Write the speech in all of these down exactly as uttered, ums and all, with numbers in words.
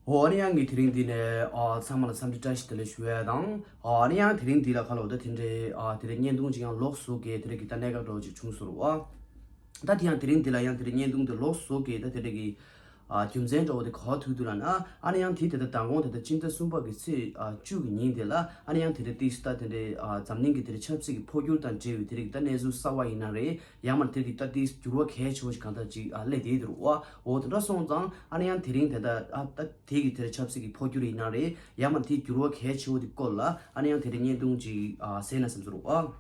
འོ་ཨ་ནི་ཡང་ངས་དེ་རིང་འདི་ནས་ཨ་ཚང་མ་ལ་འཚམས་འདྲི་བཀྲ་ཤིས་བདེ་ལེགས་ཞུ་ཡ་དང་། ཨ་ཨ་ནི་ཡང་དེ་རིང་འདི་ལ་ཁ་ལོ་ད་དེ་འདྲའི་ཨ་དེ་རིང་བརྙན་ཐུང་ཅིག་ཡང་ལོགས་སུ་གས་དེ་རིང་གི་ད་གནད་འགག་འདྲ་བོ་ཅིག་བྱུང་སོང་རུ་ཨ། ད་དེ་ཡང་དེ་རིང་འདི་ལ་ཡང་དེ་རིང་བརྙན་ཐུང་འདི་ལོགས་སུ་གས་ད་དེ་རིང་གི་ཨ་རྒྱུ་མཚན་འདྲ་བོ་དེ་ག་བ་ཐུག་འདུག་ལབ་ན། ཨ་ནི་ཡང་དེ་དེ་ད་མདང་དགོང་དེ་ད་སྤྱི་ཟླ་གསུམ་པ་གི་ཚེས་ཨ་བཅུ་གི་ཉིན་དེ་ལ་ཨ་ནི་ཡང་དེ་རིང་ཏིས་ད་དེ་འདྲའི་ཨ་འཛམ་གླིང་གི་དེ་རིང་ཆབ་སྲིད་ཀྱི་འཕོ་འགྱུར་དང་འབྲེལ་བའི་དེ་རིང་གི་ད་གནས་ཚུལ་གསར་བ་ཡིན་ན་རེད། ཡང་མིན་དེ་གི་ད་དེ་འགྱུར་བ་གལ་ཆེ་བོ་ཞིག་གང་ལྟར་ཅིག་ཨ་སླེབས་བསྡད་འདུག་རུ་ཨ། འོ་དེ་འདྲ་སོང་ཙང་ཨ་ནི་ཡང་དེ་རིང་དེ་ད་ཨ་ད་དེ་གི་དེར་ཆབ་སྲིད་ཀྱི་འཕོ་འགྱུར་ཡིན་ན་རེད། ཡང་མིན་དེ་འགྱུར་བ་གལ་ཆེ་བོ་དེ་སྐོར་ལ་ཨ་ནི་ཡང་དེ་རིང་བརྙན་ཐུང་ཅིག་ཨ་གསན་ན་བསམ་ཚུལ་རུ་ཨ།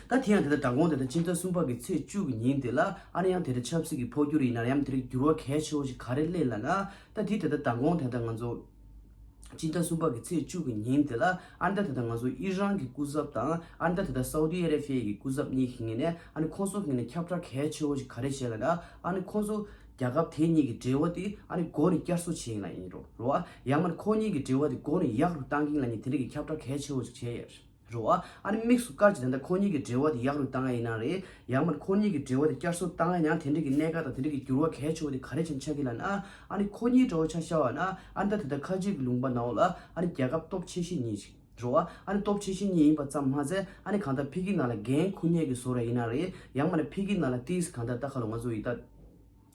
ད་དེ་ཡང་དེ་ད་མདང་དགོང་དེ་ད་སྤྱི་ཟླ་གསུམ་པ་གི་ཚེས་བཅུ་གི་ཉིན་དེ་ལ་ཨ་ནི་ཡང་དེ་ད་ཆབ་སྲིད་ཀྱི་འཕོ་འགྱུར་ཡིན་ན་རེད། ཡང་དེ་རིང་འགྱུར་བ་གལ་ཆེ་བོ་ཞིག་ག་རེ་སླེབས་ལབ་ན། ད་དེ་དེ་ད་མདང་དགོང་དེ་ད་ང་ཚོ་སྤྱི་ཟླ་གསུམ་པ་གི་ཚེས་བཅུ་གི་ཉིན་དེ་ལ་ཨ་ནི་ད་དེ་ད་ང་ཚོ་ཨི་རན་གྱི་སྐུ་ཚབ་དང་ཨ་ནི་ད་དེ་ད་སའུ་ཏི་ཨ་ར་བྷི་ཡ་གི་སྐུ་ཚབ་གཉིས་ཀྱི་ངོས་ནས་ཨ་ནི་ཁོང་ཚོ་གི་ངོས་ནས་ཁྱབ་བསྒྲགས་གལ་ཆེ་བོ་ཞིག་ག་རེ་བྱས་ལབ་ན། ཨ་ནི་ཁོང་ཚོ་རྒྱལ་ཁབ་དེ་གཉིས་ཀྱི་འབྲེལ་བ་དེ་ཨ་ནི་འགོ་ནས་བསྐྱར་གསོ་བྱེད་ཡིན་ལབ་ཡིན་རོ་རོ་ཨ། ཡང་མིན་ཁོ་གཉིས་ཀྱི་འབྲེལ་བ་དེ་འགོ་ནས་ཡག་རུ་བཏང་གི་ཡིན་ལབ་ཡིན། དེ་འདྲ་གི་ཁྱབ་བསྒྲགས་གལ་ཆེ་བོ་ཞིག་བྱས་ཡོད་རོ་ཨ། ཨ་ནི་དམིགས་སུ་བཀར་གྱི་དེ་འདྲ་ཁོ་གཉིས་ཀྱི་འབྲེལ་བ་དེ་ཡག་རུ་བཏང་ཡ་ཡིན་ན་རེད། ཡང་མིན་ཁོ་གཉིས་ཀྱི་འབྲེལ་བ་དེ་བསྐྱར་གསོ་བཏང་ཡ་ཡང་དེ་འདྲ་གི་གནད་འགག་དང་དེ་འདྲ་གི་འགྱུར་བ་གལ་ཆེ་བོ་དེ་ག་རེ་བྱས་ནས་ཆགས་ཀྱི་ལབ་ན། ཨ་ནི་ཁོ་གཉིས་འདྲ་བོ་ཆ་བཞག་པ་ན་ཨ་ནི་ད་དེ་ད་ཁ་ཆེ་གི་ལུང་པ་ནང་ལ་ཨ་ནི་རྒྱལ་ཁབ་སྟོབས་ཆེ་ཤོས་གཉིས་ཤིག་རོ་ཨ། ཨ་ནི་སྟོབས་ཆེ་ཤོས་གཉིས་ཡིན་པ་ཙམ་མ་ཟད་ཨ་ནི་གང་ལྟར་ཕ་གི་ནང་ལ་འགན་འཁུར་མཁན་གྱི་བཟོ་འདྲ་ཡིན་ན་རེད། ཡང་མིན་ཕ་གི་ནང་ལ་ཏིས་གང་ལྟར་ད་ཁ་ལོ་ང་ཚོ་ཡི་ད་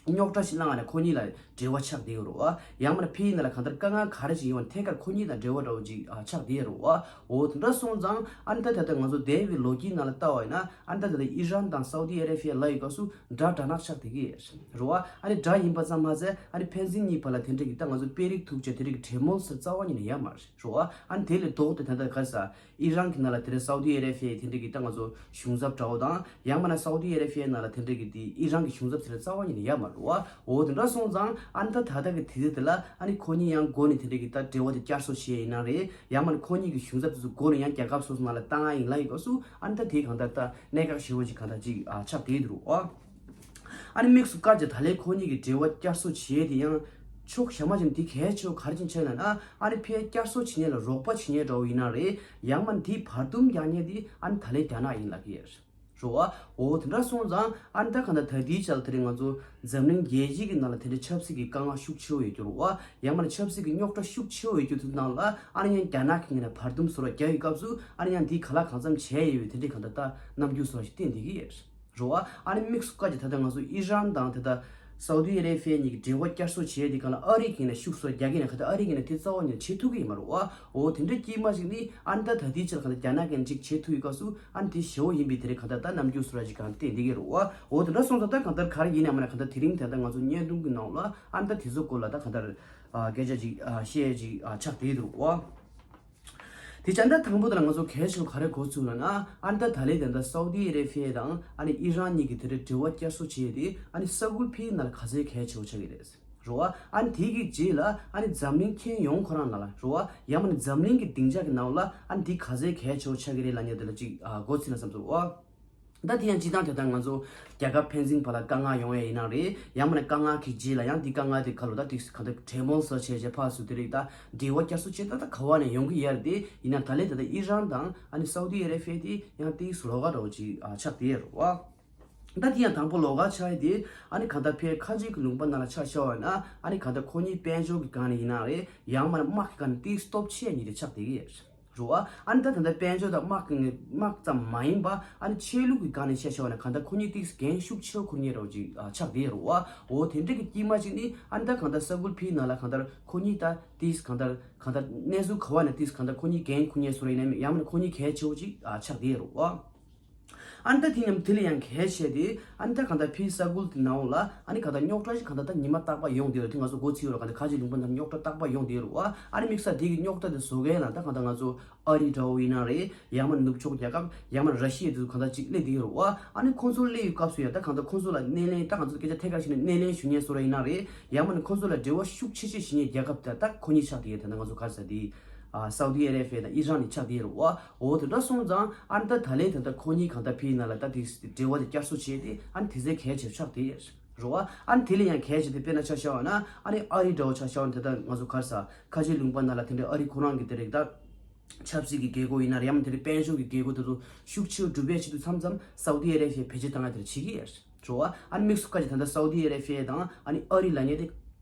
རྙོག་དྲ་ཞིག་བསླངས་ནས་ཁོ་གཉིས་ལ་འབྲེལ་བ་ཆགས་བསྡད་ཡོད་རེད་བ། ཡང་མིན་ཕ་གི་ནང་ལ་གང་ལྟར་དཀའ་ངལ་ག་རེ་ཞིག་ཡོང་བ་ཐད་ཀར་ཁོ་གཉིས་དང་འབྲེལ་བ་འདྲ་བོ་ཅིག་ཨ་ཆགས་བསྡད་ཡོད་རེད་བ། འོ་དེ་འདྲ་སོང་ཙང་ཨ་ནི་ད་ད་ལྟ་ང་ཚོ་འདས་པའི་ལོ་རྒྱུས་ནང་ལ་ལྟ་བ་ཡིན་ན་ཨ་ནི་ད་ད་ལྟ་ཨི་རན་དང་སའུ་ཏི་ཨ་ར་བྷི་ཡ་ལབ་ཡོད་སྐབས་སུ་དགྲ་དགྲ་ནག་ཆགས་བསྡད་ཀྱི་རེད་བ། ཨ་ནི་དགྲ་ཡིན་པ་ཙམ་མ་ཟད་ཨ་ནི་ཕན་ཚུན་གཉིས་བར་ལ་དེ་འདྲ་གི་ད་ང་ཚོ་དཔེ་རིགས་ཐུག་ཆ་དེ་འདྲ་གི་གྲོས་མོལ་ཟེར་རྩ་བ་ཉིད་ནས་ཡོད་མ་རེད་བ། ཨ་ནི་དེ་ལས་ལྡོག་སྟེ་ད་ལྟ་ག་རེ་ཟ། ཨི་རན་གྱི་ནང་ལ་དེ་འདྲ་སའུ་ཏི་ཨ་ར་བྷི་ཡ་དེ་འདྲ་གི་ད་ང་ཚོ་གཞུང་ཚབ་འདྲ་བོ་དང་ཡང་མིན་ན་སའུ་ཏི་ཨ་ར་བྷི་ཡ་ནང་ལ་དེ་འདྲ་གི་དེ་ཨི་རན་གྱི་གཞུང་ཚབ་དེ་འདྲ་རྩ་བ་ཉིད་ནས་ཡོད་མ་རེད་བ། འོ་དེ་འདྲ་སོང་ཙང་ཨ་ནི་ད་ད་ལྟ་གི་དུས་ཚོད་དེ་ལ་ཨ་ནི་ཁོ་གཉིས་ཡང་འགོ་ནས་དེ་འདྲ་གི་ད་འབྲེལ་བ་དེ་བསྐྱར་གསོ་བྱས་ཡིན་ན་རེད། ཡང་མིན་ན་ཁོ་གཉིས་ཀྱི་གཞུང་ཚབ་དེ་ཚོ་འགོ་ནས་ཡང་རྒྱལ་ཁབ་སོ་སོ་ནང་ལ་བཏང་ཡ་ཡིན་ལབ་ཡོད་སྐབས་སུ་ཨ་ནི་ད་དེ་གང་ལྟར་ད་གནད་འགག་ཞེ་བོ་ཅིག་གང་ལྟར་ཅིག་ཨ་ཆགས་བསྡད་འདུག་ཨ། ཨ་ནི་དམིགས་སུ་བཀར་གྱི་ད་ལན་ཁོ་གཉིས་ཀྱི་འབྲེལ་བ་བསྐྱར་གསོ་བྱས་དེ་ཡང་ཕྱོགས་གཞན་པ་ཅན་དེ་གལ་ཆེ་བ་ག་རེ་ཅིག་ཆགས་ན་ན། ཨ་ནི་ཕར་བསྐྱར་གསོ་བྱེད་མཁན་ལ་རོགས་པ་བྱེད་མཁན་འདྲ་བོ་ཡིན་ན་རེད། ཡང་མིན་དེའི་བར་འདུམ་རྒྱག་མཁན་དེ་ཨ་ནི་ད་ལན་རྒྱ་ནག་ཡིན་ལབ་ཀྱི་ཡོད་རེད་བ། འོ་དེ་འདྲ་སོང་ཙང་ཨ་ནི་ད་གང་ལྟར་ད་ལྟའི་ཆར་དེ་རིང་ང་ཚོ་འཛམ་གླིང་རྒྱལ་སྤྱི་གི་ནང་ལ་དེ་འདྲའི་ཆབ་སྲིད་ཀྱི་དཀའ་ངལ་ཤུགས་ཆེ་བོ་ཡོད་རྒྱུ་རེད་བ། ཡང་མིན་ཆབ་སྲིད་ཀྱི་རྙོག་དྲ་ཤུགས་ཆེ་བོ་ཡོད་རྒྱུ་དེ་ནང་ལ་ཨ་ནི་ཡང་རྒྱ་ནག་གི་ངོས་ནས་བར་འདུམ་བཟོ་འདྲ་རྒྱག་ཡོད་སྐབས་སུ་ཨ་ནི་ཡང་འདིའི་ག་ལ་གང་འཚམ་བྱས་ཡོད་པའི་དེ་འདྲའི་གང་ལྟར་ད་རྣམ་འགྱུར་བཟོ་འདྲ་ཞིག་བསྟན་བསྡད་ཀྱི་ཡོད་རེད། རེད་བ། ཨ་ནི་དམིགས་སུ་བཀར་གྱི་ད་ལྟ་ང་ཚོ་ཨི་རན་དང་དེ་ལྟ་སའུ་ཏི་ཨ་ར་བྷི་ཡ་གཉིས་ཀྱི་འབྲེལ་བ་བསྐྱར་གསོ་བྱས་དེ་གང་ལ་ཨ་རི་གིས་ནས་ཤུགས་གསོ་རྒྱག་གི་ནས་ག་ད་ཨ་རི་གིས་ནས་དེ་རྩ་བ་ཉིད་ནས་བྱེད་ཐུབ་ཀྱི་ཡིན་མ་རེད་བ། འོ་དེ་འདྲ་སྐྱེས་མ་ཞིག་ནི་ཨ་ནི་ད་ད་ལྟའི་ཆར་གང་ལ་རྒྱ་ནག་གིས་ཅིག་བྱེད་ཐུབ་ཡོད་སྐབས་སུ་ཨ་ནི་དེ་ཞེ་བོ་ཡིན་པའི་དེ་རེད་གང་ལྟར་ད་རྣམ་འགྱུར་བཟོ་འདྲ་ཅིག་གང་བསྟན་བསྡད་ཀྱི་རེད་བ། འོ་དེ་འདྲ་སོང་ཙང་ད་གང་ལྟར་ག་རེ་ཡིན་ནའང་མ་ན་གང་ལྟར་དེ་རིང་ད་ལྟ་ང་ཚོ་བརྙན་ཐུང་གི་ནང་ལ་ཨ་ནི་ད་དེ་ཚོ་སྐོར་ལ་ད་གང་ལྟར་སྐད་ཆ་ཅིག་བཤད་ཅིག་ཆགས་བསྡད་འདུག་བ། དེ་བྱས་ན་ད་དང་པོ་དེ་ལ་ང་ཚོ་གལ་ཆེ་བ་ག་རེ་གོ་ཚུལ་ལབ་ན། ཨ་ནི་ད་ད་ལན་དེ་འདྲ་སའུ་ཏི་ཨ་ར་བྷི་ཡ་དང་ཨ་ནི་ཨི་རན་གཉིས་ཀྱི་དེ་འདྲའི་འབྲེལ་བ་བསྐྱར་གསོ་བྱས་ཏེ་ཨ་ནི་ས་ཁུལ་ཕར་ནང་ལ་ག་ཚད་གལ་ཆེ་བོ་ཆགས་ཀྱི་རེད། རེད་བ། ཨ་ནི་དེ་གི་རྗེས་ལ་ཨ་ནི་འཛམ་གླིང་ཁྱོན་ཡོངས་ཁོ་རང་ནང་ལ་རེད་བ། ཡང་མིན་ན་འཛམ་གླིང་གི་སྡིངས་ཆ་གི་ནང་ལ་ཨ་ནི་དེ་ག་ཚད་གལ་ཆེ་བོ་ཆགས་ཀྱི་རེད་ལབ་མཁན་དེ་ལ་ཅིག་གོ་ཚུལ་ལ་བསམ་ཚུལ་བ། ད་དེ་ཡང་སྤྱིར་བཏང་དེ་ལྟར་ང་ཚོ་རྒྱལ་ཁབ་ཕན་ཚུན་བར་ལ་དཀའ་ངལ་ཡོང་ཡས་ཡིན་ན་རེད། ཡང་མིན་ན་དཀའ་ངལ་གྱི་རྗེས་ལ་ཡང་དེ་དཀའ་ངལ་དེ་ཁ་ལོ་ད་དེ་གང་ལྟར་གྲོས་མོལ་སོགས་བྱས་རྗེས་ཕར་ཚུར་དེ་རིགས་ད་འབྲེལ་བ་བསྐྱར་གསོ་བྱེད་ད་ད་ག་བ་ནས་ཡོང་གི་ཡོད་རེད། དེ་ཡིན་ན་ད་ལན་ད་ལྟ་ཨི་རན་དང་ཨ་ནི་སའུ་ཏི་ཨ་ར་བྷི་ཡ་དེ་ཡང་དེ་ལོགས་ཀ་འདྲ་བོ་ཅིག་ཆགས་བསྡད་ཡོད་རེད་བ། ད་དེ་ཡང་དང་པོ་ལོགས་ཀ་ཆགས་ཡས་དེ་ཨ་ནི་གང་ལྟར་ཕར་ཁ་ཆེ་གི་ལུང་པ་ནང་ལ་ཆ་བཞག་པ་ན་ཨ་ནི་གང་ལྟར་ཁོ་གཉིས་དཔལ་འབྱོར་གྱི་སྒང་ནས་ཡིན་ན་རེད། ཡང་མིན་ན་དམག་གི་སྒང་ནས་དེ་སྟོབས་ཆེ་གཉིས་དེ་ཆགས་བསྡད་ཀྱི་ཡོད་རེད། རེད་བ། ཨ་ནི་ད་ད་ལྟ་དཔལ་འབྱོར་དང་དམག་གི་དམག་ཙམ་མ་ཡིན་པ་ཨ་ནི་ཆོས་ལུགས་ཀྱི་སྒང་ནས་བཤད་ཤོར་བ་ན་གང་ལྟར་ཁོ་གཉིས་ཏིག་འགན་ཤུགས་ཆེ་བོ་འཁུར་མཁན་རོགས་ཅིག་ཨ་ཆགས་བསྡད་རེད་བ། འོ་དེ་འདྲ་གི་དཀྱིལ་མ་ཅིག་ནི་ཨ་ནི་ད་གང་ལྟར་ས་ཁུལ་ཕར་ནང་ལ་གང་ལྟར་ཁོ་གཉིས་ད་ཏིག་གང་ལྟར་གང་ལྟར་གནས་ཚུལ་ག་བ་ནས་ཏིག་གང་ལྟར་ཁོ་གཉིས་འགན་འཁུར་མཁན་བཟོ་འདྲ་ཡིན་ནའི་ཡང་མིན་ན་ཁོ་གཉིས་གལ་ཆེ་བོ་ཅིག་ཨ་ཆགས་བསྡད་རེད་བ། ཨ་ནི་ད་དེ་མཉམ་དེ་ལ་ཡང་གལ་ཆེ་དེ་ཨ་ནི་ད་གང་ལྟར་ཕར་ས་ཁུལ་དེ་ནང་ལ་ཨ་ནི་གང་ལྟར་རྙོག་དྲ་ཞིག་གང་ལྟར་ད་ཉི་མ་རྟག་པར་ཡོང་བསྡད་རེད། དེ་ང་ཚོ་མགོ་ཚོས་ཡོད་རེད། གང་ལྟར་ཁ་ཆེ་ལུང་པ་ནང་རྙོག་དྲ་རྟག་པར་ཡོང་བསྡད་རེད་བ། ཨ་ནི་དམིགས་བསལ་དེ་གི་རྙོག་དྲ་དེ་བཟོ་མཁན་ལ་ད་གང་ལྟར་ང་ཚོ་ཨ་རི་འདྲ་བོ་ཡིན་ན་རེད། ཡང་མིན་ན་ནུབ་ཕྱོགས་རྒྱལ་ཁབ་ཡང་མིན་ན་ར་ཤི་ཡ་དེ་ཚོ་གང་ལྟར་ཅིག་སླེབས་བསྡད་ཡོད་རེད་བ། ཨ་ནི་ཁོང་ཚོ་སླེབས་ཡོད་སྐབས་སུ་ཡང་ད་གང་ལྟར་ཁོང་ཚོ་ལ་སྣེ་ལེན་ད་གང་ལྟར་སྐད་ཆ་ཐད་ཀར་བཤད་ན་སྣེ་ལེན་ཞུ་མཁན་བཟོ་འདྲ་ཡིན་ན་རེད། ཡང་མིན་ན་ཁོང་ཚོ་ལ་འབྲེལ་བ་ཤུགས་ཆེ་ཆེ་བྱེད་མཁན་རྒྱལ་ཁབ་དེ་ད་ཁོ་གཉིས་ཆགས་བསྡད་ཡོད། དེ་ད་ང་ཚོ་ག་རེ་ཟེར་དེ་ཨ་སའུ་ཏི་ཨ་ར་བྷི་ཡ་དང་ཨི་རན་ནི་ཆགས་བསྡད་ཡོད་རེད་བ། འོ་དེ་འདྲ་སོང་ཙང་ཨ་ནི་ད་ད་ལན་དེ་ད་ཁོ་གཉིས་གང་ལྟར་ཕར་ནང་ལ་ད་དེ་འབྲེལ་བ་དེ་བསྐྱར་གསོ་བྱས་ཏེ་ཨ་ནི་དེ་ཚད་གལ་ཆེ་ཆགས་བསྡད་ཡོད་རེད་བ། ཨ་ནི་དེ་ལས་ཡང་གལ་ཆེ་དེ་དཔེར་ན་ཆ་བཞག་པ་ན་ཨ་ནི་ཨ་རི་འདྲ་བོ་ཆ་བཞག་པ་ན་དེ་ད་ང་ཚོ་ག་རེ་ཟེར་ཁ་ཆེ་ལུང་པ་ནང་ལ་དེ་འདྲའི་ཨ་རི་ཁོ་རང་གི་དེ་རིགས་ད་ཆབ་སྲིད་ཀྱི་རྒྱལ་སྒོ་ཡིན་ན་རེད། ཡང་དེ་འདྲའི་དཔལ་འབྱོར་གྱི་རྒྱལ་སྒོ་དེ་ཚོ་ཤུགས་ཆེ་བོ་སྒྲུབ་པའི་ཆེད་དུ་མཚམས་མཚམས་སའུ་ཏི་ཨ་ར་བྷི་ཡ་བེད་སྤྱོད་བཏང་ཡ་དེ་འདྲ་བྱེད་ཀྱི་ཡོད་རེད། རེད་བ། ཨ་ནི་དམིགས་སུ་བཀར་གྱི་ད་ལྟ་སའུ་ཏི་ཨ་ར་བྷི་ཡ་དང་ཨ་ནི་ཨ་རི་ལབ་མཁན་དེ་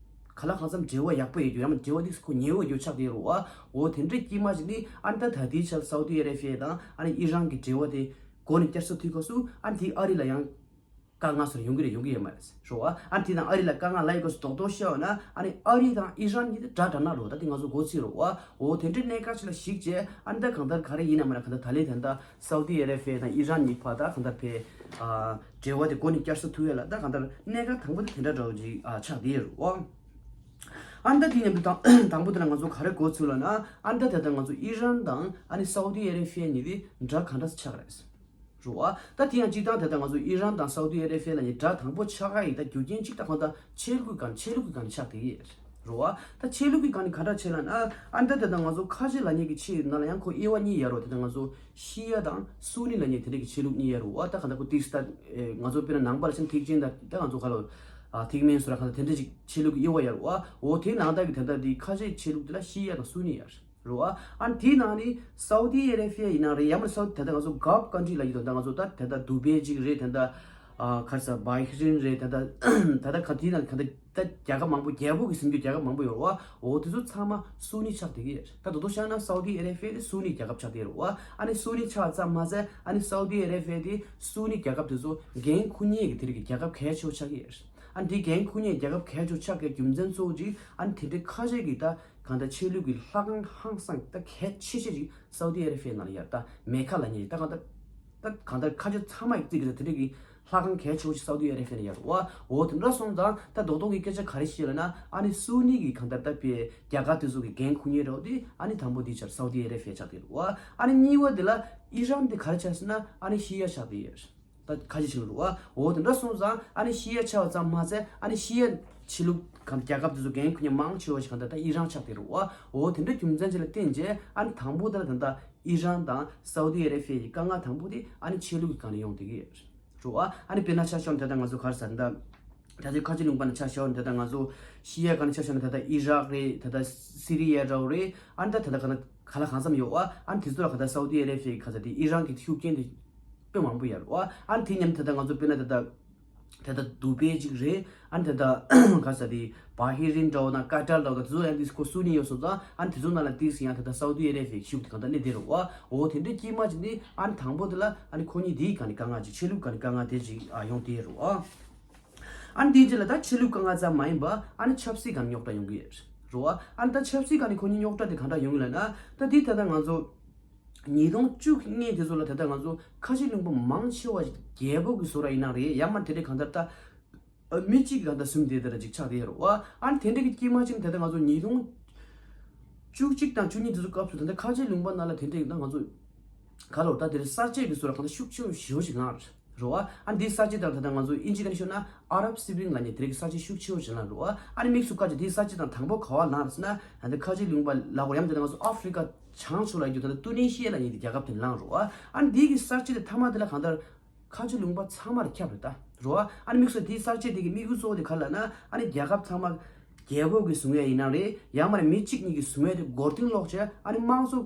ག་ ག་ལ་གང་འཚམ་འབྲེལ་བ་ཡག་པོ་ཡོད་རྒྱུ། ཡང་ན་འབྲེལ་བ་དེ་ཁོ་ཉེ་བོ་ཡོད་ཆགས་དེ་རུ་བ། འོ་དེ་འདྲའི་དཀྱིལ་མ་ཞིག་ནི་ཨ་ནི་ད་ད་ལྟའི་ཆར་སའུ་ཏི་ཨ་རེ་བྷི་ཡ་དང་ཨ་ནི་ཨི་རན་གྱི་འབྲེལ་བ་དེ་མགོ་ནས་བསྐྱར་གསོ་ཐུབ་སྐབས་སུ་ཨ་ནི་དེ་ཨ་རི་ལ་ཡང་དཀའ་ངལ་སོགས་ཡོང་གི་རེད། ཡོང་གི་ཡོད་མ་རེད་རོ་བ། ཨ་ནི་དེ་དང་ཨ་རི་ལ་དཀའ་ངལ་ལ་ཡོད་སྐབས་སུ་རྡོག་རྡོག་བཤད་ཡོད་ན་ཨ་ནི་ཨ་རི་དང་ཨི་རན་གཉིས་དེ་དགྲ་དགྲ་ན་རོ། ད་དེ་ང་ཚོ་མགོ་ཚོས་རོ་བ། འོ་དེ་འདྲའི་གནད་འགག་ཅིག་ལ་གཞིགས་བྱས་ཨ་ནི་ད་གང་ལྟར་ག་རེ་ཡིན་ན་མ་ན་གང་ལྟར་ད་ལས་དེ་འདྲ་སའུ་ཏི་ཨ་རེ་བྷི་ཡ་དང་ཨི་རན་གཉིས་བར་ད་གང་ལྟར་ཕེ་ཨ་འབྲེལ་བ་དེ་མགོ་ནས་བསྐྱར་གསོ་ཐུབ་ཡ་ལ་ད་གང་ལྟར་གནད་འགག་དང་པོ་དེ་དེ་འདྲ་འདྲ་བོ་ཅིག་ཨ་ཆགས་བསྡད་ཡོད་རེད་བ། ཨ་ནི་ད་དེ་མཉམ་དུ་དང་དང་པོ་དེ་ལ་ང་ཚོ་ག་རེ་མགོ་ཚོས་ལབ་ན་ཨ་ནི་ད་དེ་ལྟར་ང་ཚོ་ཨི་རན་དང་ཨ་ནི་སའུ་ཏི་ཨ་རེ་བྷི་ཡ་གཉིས་དེ་དགྲ་ག་འདྲ་ཆགས་རེད་རེད་བ། ད་དེ་ཡང་སྤྱིར་བཏང་དེ་ལྟར་ང་ཚོ་ཨི་རན་དང་སའུ་ཏི་ཨ་རེ་བྷི་ཡ་ལབ་མཁན་དགྲ་དང་པོ་ཆགས་ཀ་ཡི་ད་རྒྱུ་རྐྱེན་གཅིག་ད་གང་ལྟར་ཆས་ལུགས་ཀྱི་སྒང་ཆས་ལུགས་ཀྱི་སྒང་ནས་ཆགས་བསྡད་ཀྱི་ཡོད་རེད་བ། ད་ཆས་ལུགས་ཀྱི་སྒང་ནས་ག་འདྲ་ཆགས་ལབ་ན་ཨ་ནི་ད་དེ་ལྟར་ང་ཚོ་ཁ་ཆེ་ལབ་མཁན་གྱི་ཆས་ནང་ལ་ཡང་ཁོ་དབྱེ་བ་གཉིས་ཡོད་རེད་བ། དེ་ལྟར་ང་ཚོ་ཤི་ཡ་དང་སུ་ནི་ལབ་མཁན་དེ་འདྲ་གི་ཆས་ལུགས་གཉིས་ཡོད་རེད་བ། ད་གང་ལྟར་ཁོ་ཏིག་ད་ང་ཚོ་དཔེར་ན་ནང་པ་ལ་ཕྱིན་ཐེག་ཆེན་དང་ད་ང་ཚོ་ག་ལ་ཨ་ཐེག་དམན་སོགས་ལ་གང་ལྟར་དེ་འདྲ་ཅིག་ཆས་ལུགས་ཀྱི་དབྱེ་བ་ཡོད་རེད་བ། འོ་དེའི་ནང་ལྟར་གྱི་དེ་ལྟར་དེ་ཁ་ཆེ་ཆས་ལུགས་དེ་ལ་ཤི་ཡ་དང་སུ་ནི་ཡོད་རེད། རེད་བ། ཨ་ནི་དེའི་ནང་ནས་སའུ་ཏི་ཨ་རེ་བྷི་ཡ་ཡིན་ན་རེད། ཡང་མིན་སའུ་ཏི་ད་ལྟ་ང་ཚོ་གྷལཕ་ཀན་ཊི་ལབ་ཀྱི་འདུག་ད་ང་ཚོ་ད་ད་ལྟ་དུ་བྷེ་ཅིག་རེད། ད་ལྟ་ཨ་ག་རེ་ཟེར་བྷ་ཧི་རིན་རེད། ད་ལྟ་ད་ལྟ་ག་དེའི་ནང་ག་ད་ད་རྒྱལ་ཁབ་མང་པོ་རྒྱལ་པོ་གི་ཟིན་རྒྱུ་རྒྱལ་ཁབ་མང་པོ་ཡོད་རེད་བ། འོ་དེ་ཚོ་ཚང་མ་སུ་ནི་ཆགས་བསྡད་ཀྱི་ཡོད་རེད། ད་དོ་དོ་བཤད་ན་སའུ་ཏི་ཨ་རེ་བྷི་ཡ་དེ་སུ་ནི་རྒྱལ་ཁབ་ཆགས་བསྡད་ཡོད་རེད་བ། ཨ་ནི་སུ་ནི་ཆགས་ཙམ་མ་ཟད་ཨ་ནི་སའུ་ཏི་ཨ་རེ་བྷི་ཡ་དེ་སུ་ནི་རྒྱལ་ཁབ་དེ་ཚོ་འགན་འཁུར་མཁན་གྱི་དེ་རིགས་ཀྱི་རྒྱལ་ཁབ་གལ་ཆེ་བོ་ཆགས་ཀྱི་ཡོད་རེད། ཨ་ནི་དེ་འགན་འཁུར་མཁན་རྒྱལ་ཁབ་གལ་ཆེ་བོ་ཆགས་ཀྱི་རྒྱུ་མཚན་གཙོ་བོ་གཅིག་ཨ་ནི་དེ་འདྲའི་ཁ་ཆེ་གི་ད་གང་ལྟར་ཆས་ལུགས་ཀྱི་ལྷ་ཁང་ཧང་སང་ད་གལ་ཆེ་ཤོས་ཅིག་སའུ་ཏི་ཨ་རེ་བྷི་ཡའི་ནང་ལ་ཡོད། ད་མེ་ཁ་ལབ་མཁན་ད་གང་ལྟར་ད་གང་ལྟར་ཁ་ཆེ་ཚང་མ་ཡི་རྩིས་ཀྱི་ད་དེ་འདྲ་གི་ལྷ་ཁང་གལ་ཆེ་བོ་ཞིག་སའུ་ཏི་ཨ་རེ་བྷི་ཡའི་ནང་ཡོད་རེད་བ། འོ་དེ་འདྲ་སོང་ཙང་ད་རྡོག་རྡོག་གི་སྐད་ཆ་ག་རེ་བཤད་ལབ་ན་ཨ་ནི་སུ་ནི་གི་གང་ལྟར་ད་པའི་རྒྱལ་ཁབ་དེ་ཚོ་གི་འགན་འཁུར་མཁན་རེད་བ། དེ་ཨ་ནི་དང་པོ་དེ་ཆར་སའུ་ཏི་ཨ་རེ་བྷི་ཡ་ཆགས་བསྡད་རེད་བ། ཨ་ནི་གཉིས་པ་དེ་ལ་ཨི་རན་དེ་ག་རེ་ཆགས་ཟེར་ན་ཨ་ནི་ཤི་ཡ་ཆགས་བསྡད་ཡོད་རེད། ད་ཁ་ཆེ་ཆེ་ལུགས་རེད་བ། འོ་དེ་འདྲ་སོང་ཙང་ཨ་ནི་ཤི་ཡ་ཆགས་པ་ཙམ་མ་ཟད་ཨ་ནི་ཤི་ཡ་ཆས་ལུགས་གང་རྒྱལ་ཁབ་དེ་ཚོ་འགན་འཁུར་མཁན་མང་ཆེ་བ་ཞིག་གང་ལྟར་ད་ཨི་རན་ཆགས་བསྡད་རེད་བ། འོ་དེ་འདྲ་རྒྱུ་མཚན་ཅིག་ལ་བརྟེན་བྱས་ཨ་ནི་དང་པོ་དེ་ལ་ད་ལྟ་ཨི་རན་དང་སའུ་ཏི་ཨ་རེ་བྷི་ཡའི་དཀའ་ངལ་དང་པོ་དེ་ཨ་ནི་ཆས་ལུགས་ཀྱི་སྒང་ནས་ཡོང་བསྡད་ཀྱི་ཡོད་རེད་བ། ཨ་ནི་དཔེར་ན་ཆ་བཞག་ན་ད་ལྟ་ང་ཚོ་ག་རེ་ཟེར་ད་ད་ལྟའི་ཁ་ཆེ་ལུང་པ་ནས་ཆ་བཞག་ན་ད་ལྟ་ང་ཚོ་ཤི་ཡ་སྒང་ནས་ཆ་བཞག་ན་ད་ལྟ་ཨི་རག་རེད། ད་ལྟ་སི་རི་ཡ་འདྲ་བོ་རེད། ཨ་ནི་ད་ད་ལྟ་ག་ན་ག་ལ་གང་འཚམ་ཡོད་བ། ཨ་ནི་དེ་ཚོ་ལ་ག་ད་སའུ་ཏི་ཨ་རེ་བྷི་ཡའི་ག་ས་དེ་ཨི་རན་གྱི་ཤུགས་རྐྱེན་དེ་དཔེ་མང་པོ་ཡོད་རེད་བ། ཨ་ནི་དེ་མཉམ་ད་ལྟ་ང་ཚོ་དཔེར་ན་ད་ལྟ་ད་ལྟ་དུ་བྷེ་ཅིག་རེད། ཨ་ནི་ད་ལྟ་ག་ས་དེ་བྷ་ཧི་རིན་འདྲ་བོ་དང་ཀ་ཏར་འདྲ་བོ་དང་དེ་ཚོ་ཡང་དེ་ཁོ་སུ་ནི་ཡོད་སོང་ཙང་ཨ་ནི་དེ་ཚོ་ནང་ལ་དེ་ཡང་ད་ལྟ་སའུ་ཏི་ཨ་རེ་བྷི་ཡའི་ཤུགས་དེ་གང་ལྟར་གནས་བསྡད་རེད་བ། འོ་དེ་འདྲའི་དཀྱིལ་མ་ཅིག་ནི་ཨ་ནི་དང་པོ་དེ་ལ་ཨ་ནི་ཁོ་གཉིས་དེའི་སྒང་ནས་དཀའ་ངལ་ཅིག་ཆས་ལུགས་སྒང་ནས་དཀའ་ངལ་དེ་ཅིག་ཨ་ཡོང་བསྡད་རེད་བ། ཨ་ནི་དེའི་རྗེས་ལ་ད་ཆས་ལུགས་དཀའ་ངལ་ཙམ་མ་ཡིན་པ་ཨ་ནི་ཆབ་སྲིད་སྒང་རྙོག་དྲ་ཡོང་གི་ཡོད་རེད་བ། ཨ་ནི་ད་ཆབ་སྲིད་སྒང་ནས་ཁོ་གཉིས་རྙོག་དྲ་དེ་གང་འདྲ་ཡོང་གི་ལབ་ན་ད་དེ་ད་ལྟ་ང་ཚོ་ཉིས་སྟོང་བཅུ་གི་སྔོན་དེ་ཚོ་ལ་ད་ལྟ་ང་ཚོ་ཁ་ཆེ་ལུང་པ་མང་ཆེ་བ་རྒྱལ་པོ་གི་བཟོ་འདྲ་ཡིན་ན་རེད། ཡང་མ་དེ་འདྲའི་གང་ལྟར་ད་མི་གཅིག་གི་གང་ལྟར་ཟིན་བསྡད་དེ་འདྲ་ཅིག་ཆགས་བསྡད་ཡོད་རེད་བ། ཨ་ནི་དེ་འདྲའི་གི་དཀྱིལ་མ་ཅིག་ད་ལྟ་ང་ཚོ་ཉིས་སྟོང་བཅུ་གཅིག་དང་བཅུ་གཉིས་དེ་ཚོ་སྐབས་སུ་ད་ལྟ་ཁ་ཆེ་ལུང་པ་ནང་ལ་དེ་འདྲའི་ད་ང་ཚོ་ག་ལོར་ད་དེ་རིང་གསར་བརྗེ་གི་བཟོ་འདྲ་གང་ལྟར་ཤུགས་ཆེ་བ་ཞེ་པོ་ཅིག་ལངས་རེད། རེད་བ། ཨ་ནི་འདིའི་གསར་བརྗེ་དང་ད་ལྟ་ང་ཚོ་ཨིན་ཇི་སྐད་ནས་ཤོད་ན་ཨ་རབ་སི་པྲིང་ལབ་མཁན་དེ་རིགས་ཀྱི་གསར་བརྗེ་ཤུགས་ཆེ་བོ་ཞིག་ལངས་རེད་བ། ཨ་ནི་དམིགས་སུ་བཀར་བྱས་དེའི་གསར་བརྗེ་དང་དང་པོ་ག་པར་ལངས་རེད་ཟེར་ན་ད་ལྟ་ཁ་ཆེ་ལུང་པ་ལབ་དགོས། ཡང་ད་ལྟ་ང་ཚོ་ཨ་ཧྥི་རི་ཀ་བྱང་ཕྱོགས་ལ་ཡོད་རྒྱུ་ད་ལྟ་ཏུ་ནི་ཤི་ཡ་ལབ་མཁན་དེ་རྒྱལ་ཁབ་དེ་ལངས་རེད་བ། ཨ་ནི་འདིའི་གི་གསར་བརྗེ་དེ་མཐའ་མ་དེ་ལ་གང་ལྟར་ཁ་ཆེ་ལུང་པ་ཚང་མར་ཁྱབ་རེད་ད། རེད་བ། ཨ་ནི་དམིགས་སུ་དེའི་གསར་བརྗེ་དེ་གི་དམིགས་ཡུལ་གཙོ་བོ་དེ་ག་རེ་ལབ་ན་ཨ་ནི་རྒྱལ་ཁབ་ཚང་མ་རྒྱལ་པོ་གིས་བཟུང་ཡ་ཡིན་ན་རེད། ཡང་མ་རེད་མི་གཅིག་གཉིས་ཀྱིས་བཟུང་ཡ་དེ་མགོ་རྟིང་སློག་བྱས་ཨ་ནི་དམངས་གཙོ་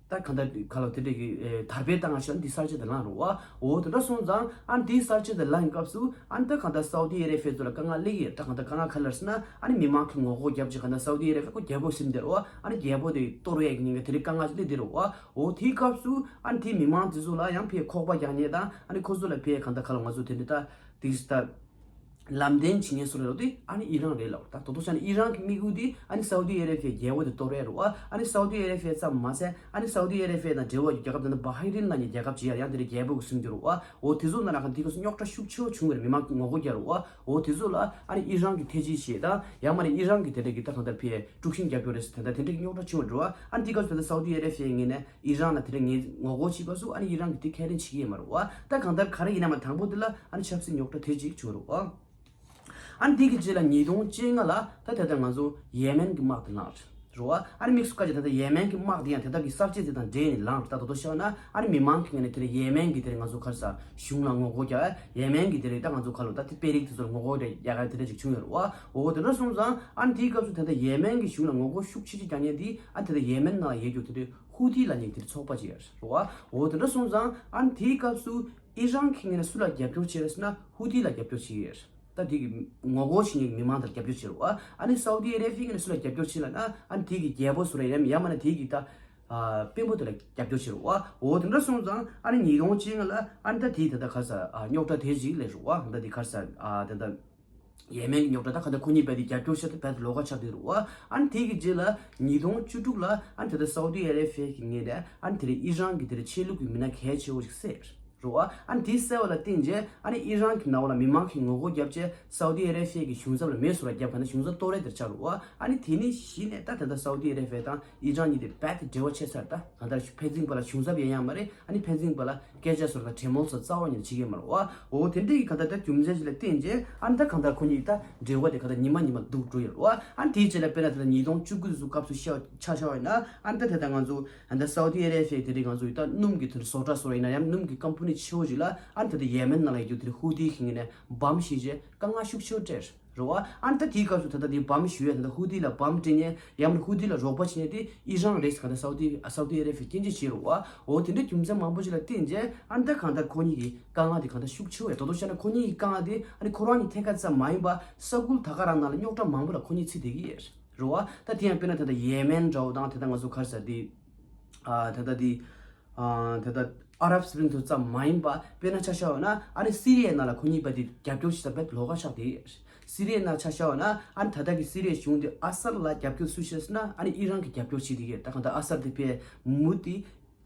ད་གང་ལྟར་ག་ལ་དེ་འདྲ་གི་ཨེ་དར་སྤེལ་བཏང་བ་ཞིག་འདི་གསར་བརྗེ་དེ་ལངས་རེད་བ། འོ་དེ་འདྲ་སོང་ཙང་ཨ་ནི་འདིའི་གསར་བརྗེ་དེ་ལངས་པའི་སྐབས་སུ་ཨ་ནི་ད་གང་ལྟར་སའུ་དི་ཨ་རེ་བྷི་ཡ་ཚོ་ལ་དཀའ་ངལ་སླེབས་ཀྱི་ཡོད། ད་གང་ལྟར་དཀའ་ངལ་ག་རེ་ལབ་ཟེར་ན་ཨ་ནི་མི་མང་གིས་ངོ་རྒོལ་རྒྱབ་བྱས་གང་ལྟར་སའུ་དི་ཨ་རེ་བྷི་ཡ་ཁོ་རྒྱལ་པོ་ཟིན་བསྡད་རེད་བ། ཨ་ནི་རྒྱལ་པོ་དེ་གཏོར་ཡས་ཀྱི་ཉེན་ཁ་དེ་འདྲའི་དཀའ་ངལ་ཅིག་སླེབས་བསྡད་རེད་བ། འོ་དེའི་སྐབས་སུ་ཨ་ནི་དེའི་མི་མང་དེ་ཚོ་ལ་ཡང་ཕར་ཁོག་པ་རྒྱག་མཁན་དང་ཨ་ནི་ཁོ་ཚོ་ལ་ཕར་གང་ལྟར་ག་ལ་ང་ཚོ་དེ་འདྲ་ད་དེ་ད། ལམ་སྟོན་བྱེད་མཁན་སུ་རེད་ལབ་དུས་ཨ་ནི་ཨི་རན་རེད་ལབ། ད་དོ་དོ་བྱས་ན་ཨི་རན་གྱི་དམིགས་ཡུལ་དེ་ཨ་ནི་སའུ་དི་ཨ་རེ་བྷི་ཡའི་རྒྱལ་པོ་དེ་གཏོར་ཡས་རེད་བ། ཨ་ནི་སའུ་དི་ཨ་རེ་བྷི་ཡ་ཙམ་མ་ཟད་ཨ་ནི་སའུ་དི་ཨ་རེ་བྷི་ཡ་དང་འབྲེལ་བ་ཡོད་རྒྱལ་ཁབ་དེ་ནི་བྷ་ཧི་རིན་ལབ་མཁན་རྒྱལ་ཁབ་ཅིག་ཡང་དེ་རེད་རྒྱལ་པོ་གི་སྲིད་འབྱོར་རེད་བ། འོ་དེ་ཚོ་ནང་ལ་གང་དེ་ག་སུ་རྙོག་དྲ་ཤུགས་ཆེ་བོ་བྱུང་བ་རེད། མི་མང་གིས་ངོ་རྒོལ་རྒྱག་རེད་བ། འོ་དེ་ཚོ་ལ་ཨ་ནི་ཨི་རན་གྱིས་ཐེ་ཇུས་བྱས་དང་ཡང་མ་རེད་ཨི་རན་གྱིས་དེ་འདྲ་གི་ད་གང་ལྟར་ཕར་དཀྲུག་ཤིང་རྒྱབ་རྒྱུ་རེད་ཟེར་ད་དེ་འདྲ་གི་རྙོག་དྲ་བྱུང་བ་རེད་བ། ཨ་ནི་དེ་ག་སུ་ད་ལྟ་སའུ་དི་ཨ་རེ་བྷི་ཡའི་ངོས་ནས་ཨི་རན་ལ་དེ་འདྲ་ངས་ངོ་རྒོལ་བྱེད་པ་སུ་ཨ་ནི་ཨི་རན་གྱིས་དེ་ཁས་ལེན་བྱེད་ཀྱི་ཡོད་མ་རེད་བ། ད་གང་ལྟར་ག་རེ་ཡིན་ན་མ་དང་པོ་དེ་ལ་ཨ་ནི་ཆབ་སྲིད་རྙོག་དྲ་དེ་གཅིག་བྱུང་རེད་བ། ཨ་ནི་དེ་གི་རྗེས་ལ་ཉིས་སྟོང་བཅོ་ལྔ་ལ་ད་ད་ལྟ་ང་ཚོ་ཡེ་མེན་གྱི་དམག་དེ་ལངས་རེད་བ། ཨ་ནི་དམིགས་སུ་བཀར་བྱས་ད་ལྟ་ཡེ་མེན་གྱི་དམག་དེ་ཡང་དེ་དག་གི་གསར་བརྗེ་དེ་དང་འབྲེལ་ནས་ལངས་རེད། ད་དོ་དོ་བཤད་ན་ཨ་ནི་མི་མང་གི་ངོས་ནས་དེ་ལ་ཡེ་མེན་གྱི་དེ་ལ་ང་ཚོ་ག་རེ་ཟ་གཞུང་ལ་ངོ་རྒོལ་རྒྱག་ཡེ་མེན་གྱི་དེ་ལ་ད་ང་ཚོ་ག་ལ་ད་དེ་དཔོན་རིགས་དེ་ཚོར་ངོ་རྒོལ་རྒྱག་ཡ་དེ་འདྲ་ཅིག་བྱུང་ཡོད་རེད་བ། འོ་དེ་འདྲ་སོང་ཙང་ཨ་ནི་དེའི་སྐབས་སུ་ད་ལྟ་ཡེ་མེན་གྱི་གཞུང་ལ་ངོ་རྒོལ་ཤུགས་ཆེ་ཆེ་རྒྱག་མཁན་དེ་ཨ་ནི་ད་ལྟ་ཡེ་མེན་ནང་ལ་ཡོད་རྒྱུ་དེ་འདྲའི་ཧུ་ཐི་ལབ་མཁན་དེ་འདྲའི་ཚོགས་པ་ཅིག་ཡོད་རེད་བ། འོ་དེ་འདྲ་སོང་ཙང་ཨ་ནི་དེའི་སྐབས་སུ་ཨི་རན་གྱི་ངོས་ནས་སུ་ལ་རྒྱབ་སྐྱོར་བྱས་རེད་ཟེར་ན་ཧུ་ཐི་ལ་རྒྱབ་སྐྱོར་བྱེད་ཀྱི་ཡོད་རེད། ད་དེ་གི་ངོ་རྒོལ་བྱེད་མཁན་གྱི་མི་མང་དེར་རྒྱབ་སྐྱོར་བྱེད་རོགས། ཨ་ནི་སའུ་དི་ཨ་རེ་བྷི་ཡ་གིས་ནི་སུ་ལ་རྒྱབ་སྐྱོར་བྱེད་ལབ་ན། ཨ་ནི་དེ་གི་རྒྱལ་པོ་སུ་རེད་ཡང་ཡང་མིན་ན་དེ་གི་ད་ཨ་དཔོན་པོ་དེ་ལ་རྒྱབ་སྐྱོར་བྱེད་རོགས། འོ་དེ་འདྲ་སོང་ཙང་ཨ་ནི་ཉིས་སྟོང་བཅོ་ལྔ་ལ་ཨ་ནི་ད་དེ་ད་ལྟ་ག་རེ་ཟེར་ཨ་རྙོག་དྲ་དེ་ཅིག་སླེབས་རོགས། ད་དེ་ག་རེ་ཟེར་ཨ་ད་ལྟ་ཡེ་མེན་གྱི་རྙོག་དྲ། ད་ག་ད་ཁོ་གཉིས་རྦད་དེ་རྒྱབ་སྐྱོར་བྱེད་དུས་རྦད་དེ་ལོགས་ཀ་ཆགས་བསྡད་རོགས། ཨ་ནི་དེ་གི་རྗེས་ལ་ཉིས་སྟོང་བཅུ་དྲུག་ལ་ཨ་ནི་ད་ལྟ་སའུ་དི་ཨ་རེ་བྷི་ཡ་གི་ངོས་ནས་ཨ་ནི་དེ་རིང་ཨི་རན་གྱི་དེ་རིང་ཆོས་ལུགས་ཀྱི་མི་སྣ་གལ་ཆེ་བོ་ཞིག་བསད་རོགས། ཨ་ནི་དེ་བསད་པ་ལ་བརྟེན་རྗེས་ཨ་ནི་ཨི་རན་གྱི་ནང་ལ་མི་མང་གིས་ངོ་རྒོལ་བརྒྱབ་བྱས་སའུ་དི་ཨ་རེ་བྷི་ཡ་གི་གཞུང་ཚབ་ལ་མེ་གསོད་ར་བརྒྱབ། ག་ན་གཞུང་ཚབ་གཏོར་རེས་དེར་ཆགས་རོགས། ཨ་ནི་དེ་ནས་གཞི་ནས་ད་ད་ལྟ་སའུ་དི་ཨ་རེ་བྷི་ཡ་དང་ཨི་རན་གཉིས་དེ་རྦད་དེ་འབྲེལ་བ་ཆད་ཚར། ད་གང་ལྟར་ཕན་ཚུན་བར་ལ་གཞུང་ཚབ་ཡིན་ཡང་མ་རེད། ཨ་ནི་ཕན་ཚུན་བར་ལ་སྐད་ཆ་བཟོ་དང་གྲོས་མོལ་སོགས་རྩ་བ་ཉིད་ནས་བྱེད་ཀྱི་མ་རེད་བ། འོ་དེ་འདྲའི་གང་ལྟར་ད་རྒྱུ་མཚན་ཞིག་ལ་བརྟེན་རྗེས་ཨ་ནི་ད་གང་ལྟར་ཁོ་གཉིས་ད་འབྲེལ་བ་དེ་གང་ལྟར་ཉི་མ་ཉི་མ་སྡུག་འགྲོ་ཡོད་རེད་བ། ཨ་ནི་དེའི་རྗེས་ལ་དཔེར་ན་ད་ལྟ་ཉིས་སྟོང་བཅུ་དགུ་དེ་ཚོ་སྐབས་སུ་ཤ་ཆ་བཞག་པ་ཡིན་ན། ཨ་ནི་ད་ད་ལྟ་ང་ཚོ་ཨ་ནི་ད་སའུ་དི་ཨ་རེ་བྷི་ཡ་དེ་འདྲའི་ང་ཚོ་ད་སྣུམ་གྱི་དེ་འདྲ་བཟོ་གྲྭ་བཟོ་ར་ཡིན་ན་ཡང་སྣུམ་གྱི་ཀམ་པ་ནི་ཆེ་བོ་ཞིག་ལ་ཨ་ནི་ད་ལྟ་ཡེ་མེན་ནང་ལ་ཡོད་རྒྱུ་དེ་འདྲ་ཧུ་ཐི་ཁེ་ནས་བམ་བཞག་རྗེས་དཀའ་ངལ་ཤུགས་ཆེ་བོ་སྤྲད། རེད་བ། ཨ་ནི་ད་དེའི་སྐབས་སུ་ད་ལྟ་དེ་བམ་གཞུ་ཡས་ད་ལྟ་ཧུ་ཐི་ལ་བམ་སྤྲད་མཁན་ཡང་མིན་ཧུ་ཐི་ལ་རོགས་པ་བྱེད་མཁན་དེ་ཨི་རན་རེད་ཟེར། ག་ད་སའུ་ཏི་སའུ་ཏི་ཨ་རེ་བྷི་ཡ་སྐྱོན་བརྗོད་བྱེད་རེད་བ། འོ་དེ་འདྲའི་རྒྱུ་མཚན་མང་པོ་ཞིག་ལ་བརྟེན་རྗེས་ཨ་ནི་ད་གང་ལྟར་ཁོ་གཉིས་ཀྱི་དཀའ་ངལ་དེ་གང་ལྟར་ཤུགས་ཆེ་བས། དོ་དོ་བྱས་ན་ཁོ་གཉིས་ཀྱི་དཀའ་ངལ་དེ་ཨ་ནི་ཁོ་རང་གཉིས་ཐད་ཀར་ཙམ་མ་ཡིན་པ་ས་ཁུལ་ད་ག་རང་ནང་ལ་རྙོག་དྲ་མང་པོ་ལ་ཁོ་གཉིས་ཚུད་བསྡད་ཀྱི་ཡོད་རེད་བ། ད་དེ་ཡང་དཔེར་ན་ད་ལྟ་ཡེ་མེན་འདྲ་བོ་དང་ད་ལྟ་ང་ཚོ་ག་རེ་ཟེར་དེ་ཨ་ད་ལྟ་དེ། ཨ་ད་ལྟ་ཨ་རབ་སི་པྲིང་དེ་ཙམ་མ་ཡིན་པ་དཔེར་ན་ཆ་བཞག་པ་ན་ཨ་ནི་སི་རི་ཡའི་ནང་ལ་ཁོ་གཉིས་རྦད་དེ་རྒྱབ་སྐྱོར་བྱེད་ས་རྦད་ལོགས་ཀ་ཆགས་བསྡད་ཡོད། སི་རི་ཡའི་ནང་ཆ་བཞག་པ་ན་ཨ་ནི་ད་ལྟ་གི་སི་རི་ཡའི་གཞུང་དེ་ཨ་སར་ལ་རྒྱབ་སྐྱོར་སུ་བྱས་ཟེར་ན་ཨ་ནི་ཨི་རན་གྱིས་རྒྱབ་སྐྱོར་བྱེད་བསྡད་ཡོད། ད་གང་ལྟར་ཨ་སར་དེ་དཔེ་མུ་དེ་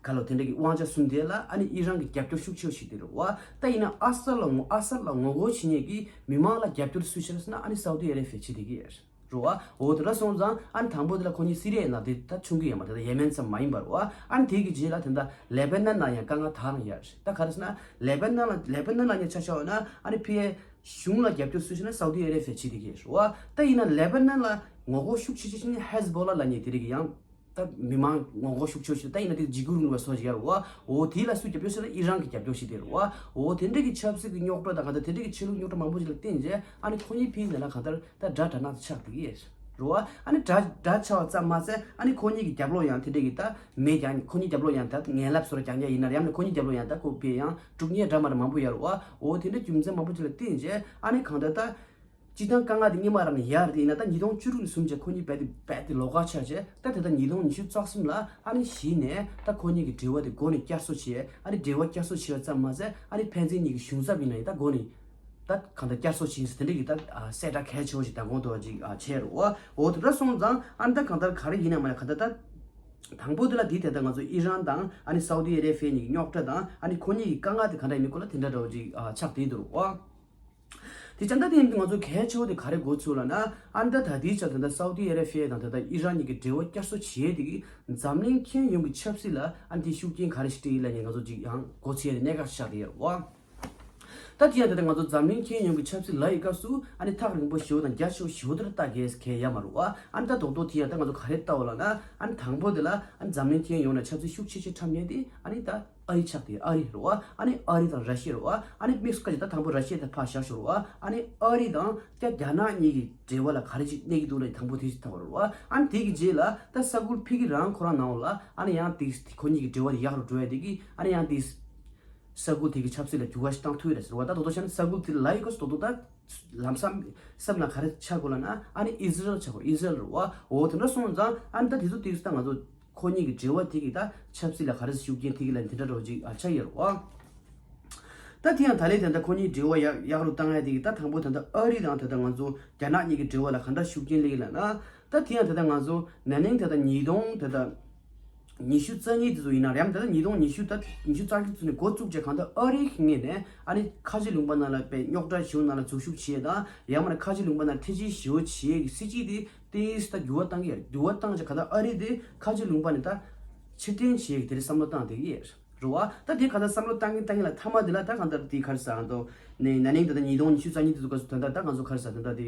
ག་ལོ་དེ་འདྲ་གི་དབང་ཆ་བཟུང་དེ་ལ་ཨ་ནི་ཨི་རན་གྱིས་རྒྱབ་སྐྱོར་ཤུགས་ཆེ་བོ་བྱེད་བསྡད་རེད་བ། ད་ཡིན་ན་ཨ་སར་ལ་ངོ་ཨ་སར་ལ་ངོ་རྒོལ་བྱེད་མཁན་གྱི་མི་མང་ལ་རྒྱབ་སྐྱོར་སུ་བྱས་ཟེར་ན་ཨ་ནི་སའུ་ཏི་ཨ་རེ་བྷི་ཡ་བྱེད་བསྡད་ཀྱི་ཡོད། རེད་བ། འོ་དེ་འདྲ་སོང་ཙང་ཨ་ནི་དང་པོ་དེ་ལ་ཁོ་གཉིས་སི་རི་ཡའི་ནང་དེ་ད་བྱུང་གི་ཡོད་མ་རེད། ད་ཡེ་མེན་ཙམ་མ་ཡིན་པ་རེད་བ། ཨ་ནི་དེ་གི་རྗེས་ལ་དེ་འདྲ་ལེ་པ་ནན་ནང་ཡང་དཀའ་ངལ་ད་རང་ཡོད་རེད། ད་ག་རེ་ཟེར་ན་ལེ་པ་ནན་ལ་ལེ་པ་ནན་ལ་ངས་ཆ་བཞག་པ་ན་ཨ་ནི་ཕི་ཨེ་གཞུང་ལ་རྒྱབ་སྐྱོར་སུ་བྱས་ན་སའུ་ཏི་ཨ་རེ་བྷི་ཡ་བྱེད་བསྡད་ཀྱི་རེད་བ། ད་ཡིན་ན་ལེ་པ་ནན་ལ་ངོ་རྒོལ་ཤུགས་ཆེ་ཆེ་བྱེད་མཁན་ཧེ་ཟི་བྷོ་ལ་ལབ་མཁན་དེ་རིགས་ཡང་ད་མི་མང་ངོ་རྒོལ་ཤུགས་ཆེ་ཆེ་ད་ཡིན་ན་དེ་འཇིགས་སྐུལ་རིང་ལུགས་པ་སོགས་ཡོད་རེད་བ། འོ་དེ་ལ་སུས་རྒྱབ་སྐྱོར་བྱེད་ན་ཨི་རན་གྱིས་རྒྱབ་སྐྱོར་བྱེད་བསྡད་རེད་བ། འོ་དེ་འདྲ་གི་ཆབ་སྲིད་ཀྱི་རྙོག་དྲ་དང་གང་ལྟར་དེ་འདྲ་གི་ཆོས་ལུགས་རྙོག་དྲ་མང་པོ་ཞིག་ལ་བརྟེན་རྗེས་ཨ་ནི་ཁོ་གཉིས་ཕི་ནས་ལ་གང་ལྟར་ད་དགྲ་དགྲ་ནག་ཏུ་ཆགས་བསྡད་ཀྱི་རེད་བ། ཨ་ནི་དགྲ་དགྲ་ཆགས་པ་ཙམ་མ་ཟད་ཨ་ནི་ཁོ་གཉིས་ཀྱི་རྒྱབ་ལོགས་ཡང་དེ་འདྲ་གི་ད་མེད་ཀྱང་ཁོ་གཉིས་རྒྱབ་ལོགས་ཡང་ད་ངན་ལབ་སོགས་རྒྱག་ཉེན་ཡིན་ན་ཡང་ན་ཁོ་གཉིས་རྒྱབ་ལོགས་ཡང་ད་ཁོ་པའི་ཡང་དཀྲུག་ཉེན་འདྲ་མ་འདྲ་མང་པོ་ཡོད་རེད་བ། འོ་དེ་འདྲ་རྒྱུ་མཚན་མང་པོ་ཅིག་ལ་བརྟེན་རྗེས་ཨ་ནི་གང་ལྟར་ད་སྤྱི་བཏང་དཀའ་ངལ་དེ་སྔོན་མ་རང་ནས་ཡོད་རེད། ཡིན་ན་ད་ཉིས་སྟོང་བཅུ་དྲུག་ནས་བཟུང་བྱས་ཁོ་གཉིས་རྦད་དེ་རྦད་དེ་ལོགས་ཀ་ཆགས་བྱས་ད་དེ་ད་ཉིས་སྟོང་ཉི་ཤུ་རྩ་གསུམ་ལ་ཨ་ནི་གཞི་ནས་ད་ཁོ་གཉིས་ཀྱི་འབྲེལ་བ་དེ་འགོ་ནས་བསྐྱར་གསོ་བྱས། ཨ་ནི་འབྲེལ་བ་བསྐྱར་གསོ་བྱས་པ་ཙམ་མ་ཟད་ཨ་ནི་ཕན་ཚུན་གཉིས་ཀྱི་གཞུང་ཚབ་ཡིན་ན་ཡང་ད་འགོ་ནས་ད་གང་ལྟར་བསྐྱར་གསོ་བྱས་ཟེར་དེ་འདྲ་གི་ད་ཨ་གསལ་བསྒྲགས་གལ་ཆེ་བོ་ཞིག་ད་གོང་དུ་བ་ཅིག་ཨ་བྱས་རེད་བ། འོ་དེ་འདྲ་སོང་ཙང་ཨ་ནི་ད་གང་ལྟར་ག་རེ་ཡིན་ན་མ་ལ་ག་ད་ད་དང་པོ་དེ་ལ་དེའི་ཐད་ད་ང་ཚོ་ཨི་རན་དང་ཨ་ནི་སའུ་དི་ཨ་རེ་བྷི་ཡ་གཉིས་ཀྱི་རྙོག་དྲ་དང་ཨ་ནི་ཁོ་གཉིས་ཀྱི་དཀའ་ངལ་དེ་ག་འདྲ་ཡིན་མིན་སྐོར་ལ་དེ་འདྲ་འདྲ་བོ་ཅིག་ཨ་ཆགས་བསྡད་འདུག་རེད་བ། དེ་ཙང་ད་དེ་ཡིན་དུས་ང་ཚོ་གལ་ཆེ་བོ་དེ་ག་རེ་གོ་ཚུལ་ལབ་ན། ཨ་ནི་ད་ད་ལྟའི་ཆར་དེ་འདྲ་སའུ་ཏི་ཨ་རེ་བྷི་ཡ་དང་དེ་འདྲ་ཨི་རན་གཉིས་ཀྱི་འབྲེལ་བ་བསྐྱར་གསོ་བྱས་དེ་གིས་འཛམ་གླིང་ཁྱོན་ཡོངས་ཀྱི་ཆབ་སྲིད་ལ་ཨ་ནི་དེ་ཤུགས་རྐྱེན་ག་རེ་ཞིག་སྤྲད་ཡིན་ལབ་ནས་ང་ཚོ་ཅིག་ཡང་གོ་ཚུལ་ཡ་དེ་གནད་འགག་ཆགས་བསྡད་ཡོད་རེད་བ། ད་དེ་ཡང་དེ་ལྟར་ང་ཚོ་འཛམ་གླིང་ཁྱོན་ཡོངས་ཀྱི་ཆབ་སྲིད་ལབ་ཡི་སྐབས་སུ་ཨ་ནི་ཐག་རིང་པོ་ཞེ་བོ་དང་རྒྱ་ཆེ་བོ་ཞེ་བོ་དེ་ལ་ལྟ་དགོས་གལ་ཡོད་མ་རེད་བ། ཨ་ནི་ད་རྡོག་རྡོག་དེ་ཡང་ད་ང་ཚོ་ག་རེ་ལྟ་བ་ལབ་ན། ཨ་ནི་དང་པོ་དེ་ལ་ཨ་ནི་འཛམ་གླིང་ཁྱོན་ཡོངས་ནས་ཆབ་སྲིད་ཤུགས་ཆེ་ཆེ་འཁྲབ་མཁན་དེ་ཨ་ནི་ད་ཨ་རི་ཆགས་དེ་ཨ་རི་རེད་བ། ཨ་ནི་ཨ་རི་དང་ར་ཤི་ཡ་རེད་བ། ཨ་ནི་དམིགས་སུ་བཀར་ཅིག་ད་དང་པོ་ར་ཤི་ཡ་དེ་ཕར་བཞག་ཞོར་བ། ཨ་ནི་ཨ་རི་དང་ཀྱ་རྒྱ་ནག་གཉིས་ཀྱི་འབྲེལ་བ་ལ་ག་རེ་ཅིག་གནས་ཀྱི་འདུག་ལ་དང་པོ་དེ་ཅིག་ལྟ་བ་རེད་བ། ཨ་ནི་དེ་གི་རྗེས་ལ་ད་ས་ཁུལ་ཕ་གི་རང་ཁོ་རང་ནང་ལ་ཨ་ནི་ཡང་དེ་ཁོ་གཉིས་ཀྱི་འབྲེལ་བ་དེ་ཡག་རུ་འགྲོ་ཡ་དེ་གི་ཨ་ནི་ཡང་དེ། ས་ཁུལ་དེ་གི་ཆབ་སྲིད་ལ་འགྱུར་བ་ཞིག་བཏང་ཐུབ་ཡོད་རེད་ཟེར་བ། ད་དོ་དོ་བྱས་ན་ས་ཁུལ་དེ་ལ་ཡི་གོ་སོ་དོ་དོ་ད་ལམ་སང་སེམས་ལ་ག་རེ་ཆགས་དགོས་ལབ་ན་ཨ་ནི་ཨི་ཟི་རལ་ཆགས་དགོས། ཨི་ཟི་རལ་རེད་བ། འོ་དེ་འདྲ་སོང་ཙང་ཨ་ནི་ད་དེ་ཚོ་དེ་ཚོ་ད་ང་ཚོ་ཁོ་གཉིས་ཀྱི་འབྲེལ་བ་དེ་གི་ད་ཆབ་སྲིད་ལ་ག་རེ་ཤུགས་རྐྱེན་དེ་གི་ལ་དེ་འདྲ་འདྲ་བོ་ཅིག་ཨ་ཆགས་ཡོད་རེད་བ། ད་དེ་ཡང་ད་ལན་དེ་འདྲ་ཁོ་གཉིས་འབྲེལ་བ་ཡག་ཡག་རུ་བཏང་ཡ་དེ་གི་ད་དང་པོ་ད་ལྟ་ཨ་རི་དང་ད་ལྟ་ང་ཚོ་རྒྱ་ནག་གཉིས་ཀྱི་འབྲེལ་བ་ལ་ག་འདྲ་ཤུགས་རྐྱེན་སླེབས་ཡོད་ལབ་ན། ད་དེ་ཡང་ད་ལྟ་ང་ཚོ་ན་ནིང་ད་ལྟ་ཉིས་སྟོང་ད་ལྟ། ཉི་ཤུ་རྩ་གཉིས་དེ་ཚོ་ཡིན་ན་རེད་ཡང་ད་ལྟ་ཉིས་སྟོང་ཉི་ཤུ་ད་ཉི་ཤུ་རྩ་གཅིག་ཚུན་ནས་འགོ་བཙུགས་རྗེས་གང་ལྟར་ཨ་རིའི་ངོས་ནས་ཨ་ནི་ཁ་ཆེ་ལུང་པ་ནང་ལ་པའི་རྙོག་དྲ་ཞུ་ནང་ལ་འཛུལ་ཞུགས་བྱེད་དང་ཡང་མིན་ན་ཁ་ཆེ་ལུང་པ་ནང་ཐེ་ཇུས་ཞུ་བྱེད་ཀྱི་སྲིད་ཇུས་དེ་ཏིས་ད་འགྱུར་བ་བཏང་གི་ཡ་འགྱུར་བ་བཏང་རྗེས་གང་ལྟར་ཨ་རི་དེ་ཁ་ཆེ་ལུང་པ་ནས་ད་ཕྱིར་འཐེན་བྱེད་ཀྱི་དེ་རིང་བསམ་བློ་བཏང་བསྡད་ཀྱི་ཡོད་རེད་བ། ད་དེ་གང་ལྟར་བསམ་བློ་བཏང་གིན་བཏང་གིན་ལ་མཐའ་མ་དེ་ལ་ད་གང་ལྟར་དེ་ག་རེ་ཟེར་འདུག་ནས་ན་ནིང་ད་ལྟ་ཉིས་སྟོང་ཉི་ཤུ་རྩ་གཉིས་དེ་ཚོ་སྐབས་སུ་ད་ལྟ་ད་ང་ཚོ་ག་རེ་ཟེར་ད་ལྟ་དེ།